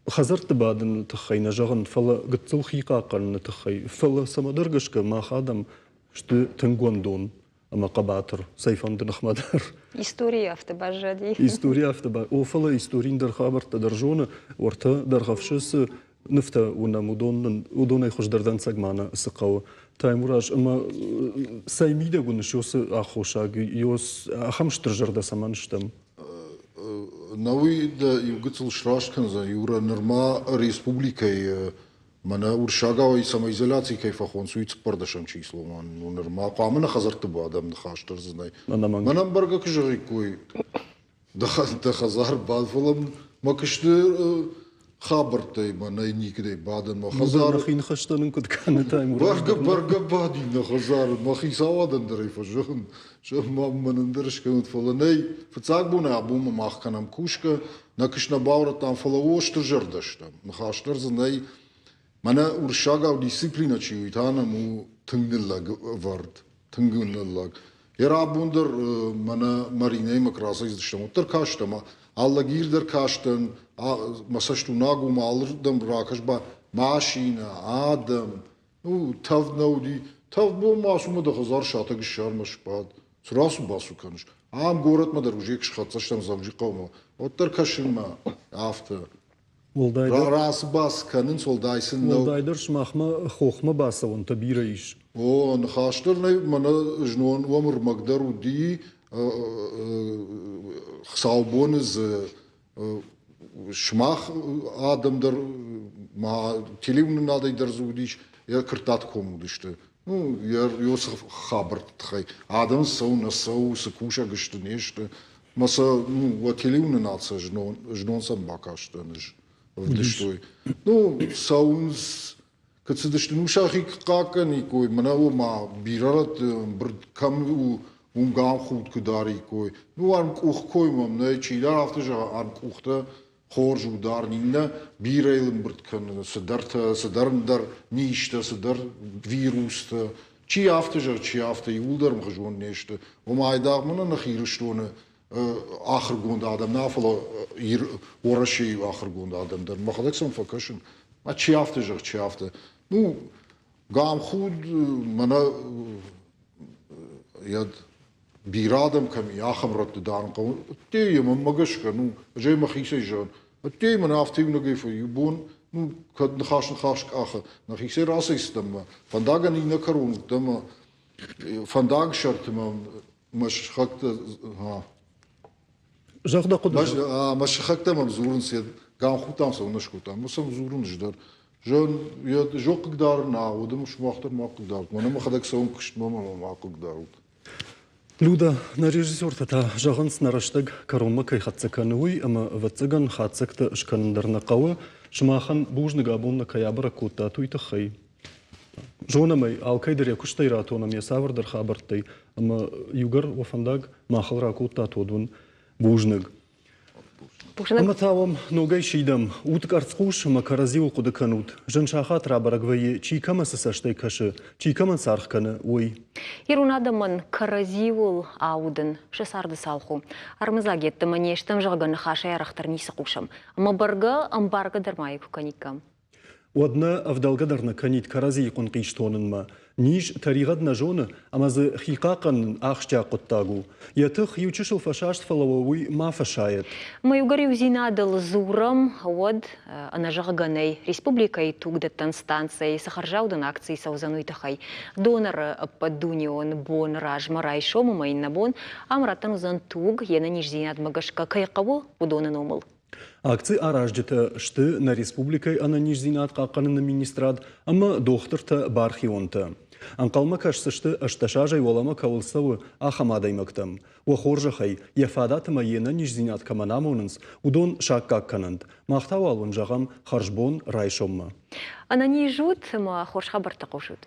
Хӕдзӕртты бадыны тыххӕй нӕ зӕгъын, фӕлӕ гыццыл хи хъахъхъӕныны тыххӕй. Фӕлӕ цӕмӕдӕр гӕсгӕ мах адӕм сты тынг уӕндон ӕмӕ хъӕбатыр, цӕйфӕнды ныхмӕ дӕр. Истори афтӕ баззади. Истори афтӕ ба. О, фӕлӕ историн дӕр хабӕрттӕ дӕр зоны, уӕртӕ Дӕргъӕвсы цы нывтӕ уынӕм, уыдон нын уыдонӕй хуыздӕр дӕнцӕг ма нӕ цы хъӕуы. Таймураз, ӕмӕ цӕй мидӕг уыныс уыцы аххосаг, ахӕм стыр зӕрдӕ цӕмӕн стӕм? Науи дӕ иу гыццыл сраст кӕндзӕн, Юра, нырма республикӕйы мӕнӕ уырыссагау самоизоляци кӕй фӕхонынц, уый цыппӕрдӕсӕм число ма ну, нырма хъуамӕ нӕ хӕдзӕртты бадӕм, ныхас дӕр дзы нӕй. Мӕнӕн бӕргӕ куы зӕгъиккой, дӕ хӕдзар бад, фӕлӕ мӕ куысты хабӕрттӕй мӕнӕй никуыдӕй бадӕн мӕ хӕдзары. Нӕхи ныхӕстӕ нын куыд кӕны Таймураз? Бӕргӕ, бӕргӕ бадин нӕ хӕдзары, мӕ хицауадӕн дӕр ӕй фӕзӕгъын, зӕгъ, мӕнӕн дӕр скӕнут, фӕлӕ нӕй, фыццаг бонӕй абонмӕ мах кӕнӕм кусгӕ, нӕ куыст нӕ баурӕдтам, фӕлӕ о, стыр зӕрдӕ стӕм, ныхас дӕр дзы нӕй. Мӕнӕ уырыссагау дисциплинӕ чи уый та нӕм у тынг ныллӕг ӕвӕрд, тынг ныллӕг. Йӕ рабон дӕр мӕнӕ Маринӕимӕ куы рацӕйдзыстӕм, уӕддӕр кастӕн, Алагир дӕр кастӕн, мӕ цӕст уынаг у, мӕ алырдӕм ракӕс ба, машинӕ, адӕм, ну, тӕвд нӕ уыди. Тӕвд бон ма ацу мӕ дӕ хӕдзар сатӕг ссар мӕ сбад. Цы рацу-бацу кӕныс? Ам горӕтмӕ дӕр уже схӕццӕ стӕм Дзӕуджыхъӕумӕ, уӕддӕр кӕсынмӕ афтӕ. Уӕлдайдӕр Рацу-бац кӕнынц, уӕлдай сын нӕу. Уӕлдайдӕр сымахмӕ хохмӕ бацӕуӕнтӕ бирӕ ис. О, ныхас дӕр нӕй, мӕнӕ знон уӕм ӕрмӕг дӕр уыди, хуыцаубоны дзы сымах адӕм дӕр ма телеуынынадӕй дӕр дзы уыдис, йӕ Куырттаты комы уыдысты. Ну, йӕ цы хабӕртты тыххӕй. Адӕм цӕуы, нӕ цӕуы, цы кусӕг сты, не сты. Мӕ сӕ, ну, уӕ телеуынынад сӕ знон, знон сӕм бакастӕн ӕз, ӕвдыстой. Ну, цӕуынц, куыд цыдысты, ну, сӕхи хъахъхъӕниккой, мӕнӕ ома бирӕ рӕтты ӕмбырд кӕм у, уым гамхуд куы дариккой. Ну, ӕрмкъух кой мӕм нӕй, чидӕр афтӕ зӕгъы, ӕрмкъухтӕ хорз у дарын, иннӕ бирӕ йыл ӕмбырд кӕны цыдӕртӕ, цыдӕр ӕндӕр низтӕ, цыдӕр вирустӕ. Чи афтӕ зӕгъы, чи афтӕ, иууылдӕр ӕмхуызон не сты. Ома айдагъ мӕнӕ нӕхи Ирыстоны ахуыргонд адӕм нӕ, фӕлӕ Уӕрӕсейы ахуыргонд адӕм дӕр. Мӕхӕдӕг сӕм фӕкӕсын, а чи афтӕ зӕгъы, чи афтӕ. Ну, гамхуд мӕнӕ йӕ бирӕ адӕм кӕм и, ахӕм рӕтты дарын хъӕуы. Ӕддейы мӕнмӕ гӕсгӕ, ну, ӕз ӕй мӕхицӕй зӕгъын, ӕддейы мӕн афтӕ иунӕгӕй фӕ иу бон, ну, кӕд ныхас-ныхас къахы, нӕхицӕй рацӕйцыдтӕн мӕ фӕндагӕн иннӕ кӕрон уыдтӕн мӕ фӕндаг сӕрты мӕ мӕ сыхӕгтӕ Зӕгъ дӕ хъуыды. Мӕ сыхӕгтӕ мӕм дзурынц, гамхудтам цӕуылнӕ скодтам, мӕ сӕм дзурын ӕз дӕр. Зӕгъын, йӕ зо хъыгдарын нӕ, уӕдӕ сымах дӕр ма хъыгдарут. Мӕнӕ мӕхӕдӕг цӕуын куыстмӕ ӕмӕ ма хъыгдарут. Люда, нӕ режиссертӕ та зӕгъынц, нӕ рӕстӕг кӕронмӕ кӕй хӕццӕ кӕны, уый, ӕмӕ, ӕвӕццӕгӕн, хатдзӕгтӕ скӕнын дӕр нӕ хъӕуы. Сымахӕн бузныг абон нӕ кӕй абӕрӕг кодтат, уый тыххӕй. Зонӕм ӕй, алкӕй дӕр йӕ куыстӕй ратонӕм йӕ цавӕрдӕр хабӕрттӕй, ӕмӕ иугӕр уӕ фӕндаг махыл ракодтат, уӕд уын бузныг. Ӕмӕ та уӕм ногӕй сидӕм, ут къӕрцхъус ӕмӕ кӕрӕдзиуыл хъуыды кӕнут. Зын сахат рабӕрӕг вӕййы, чи кӕмӕ цы цӕстӕй кӕсы, чи кӕмӕн цы аргъ кӕны, уый. Ирон адӕмӕн кӕрӕдзиуыл аудын сӕ царды цалх у. Армыдзаг йеддӕмӕ не стӕм, зӕгъгӕ, ныхасӕй арӕхдӕр ницы хъусӕм. Ӕмӕ бӕргӕ ӕмбаргӕ дӕр ма куы кӕниккам. Уӕд нӕ ӕвдӕлгӕ дӕр нӕ кӕнид кӕрӕдзийы хъуынхъис тонынмӕ. Низ тӕригъӕд нӕ зоны, ӕмӕ дзы хи хъахъхъӕнын ахсджиаг хъуыддаг у. Йӕ тых иу чысыл фӕсаст, фӕлӕ уӕ уый ма фӕсайӕд. Мӕ иугӕр иудзинадыл дзурӕм, уӕд ӕнӕзӕгъгӕ нӕй, республикӕйы тугдӕттӕн станцӕйы цы хӕрзаудӕн акци цӕудзӕн, уый тыххӕй. Доноры ӕппӕтдунеон бон размӕ райсом ӕмӕ иннӕ бон ам раттӕн уыдзӕн туг, йе нӕниздзинадмӕ гӕсгӕ кӕй хъӕуы, уыдоны номыл. Акци аразджытӕ сты нӕ республикӕйы ӕнӕниздзинад хъахъхъӕныны министрад ӕмӕ дохтыртӕ-бархионтӕ. Ӕнхъӕлмӕ кӕсдзысты, 18 азӕй уӕлӕмӕ кӕуыл цӕуы, ахӕм адӕймӕгтӕм. Уӕ хорзӕхӕй, йӕ фадат ӕмӕ йе нӕниздзинад кӕмӕн амонынц, уыдон саккаг кӕнӕнт. Мах та уал уын зӕгъӕм хӕрзбон райсоммӕ. Ӕнӕниз ут ӕмӕ хорз хабӕрттӕ хъусут.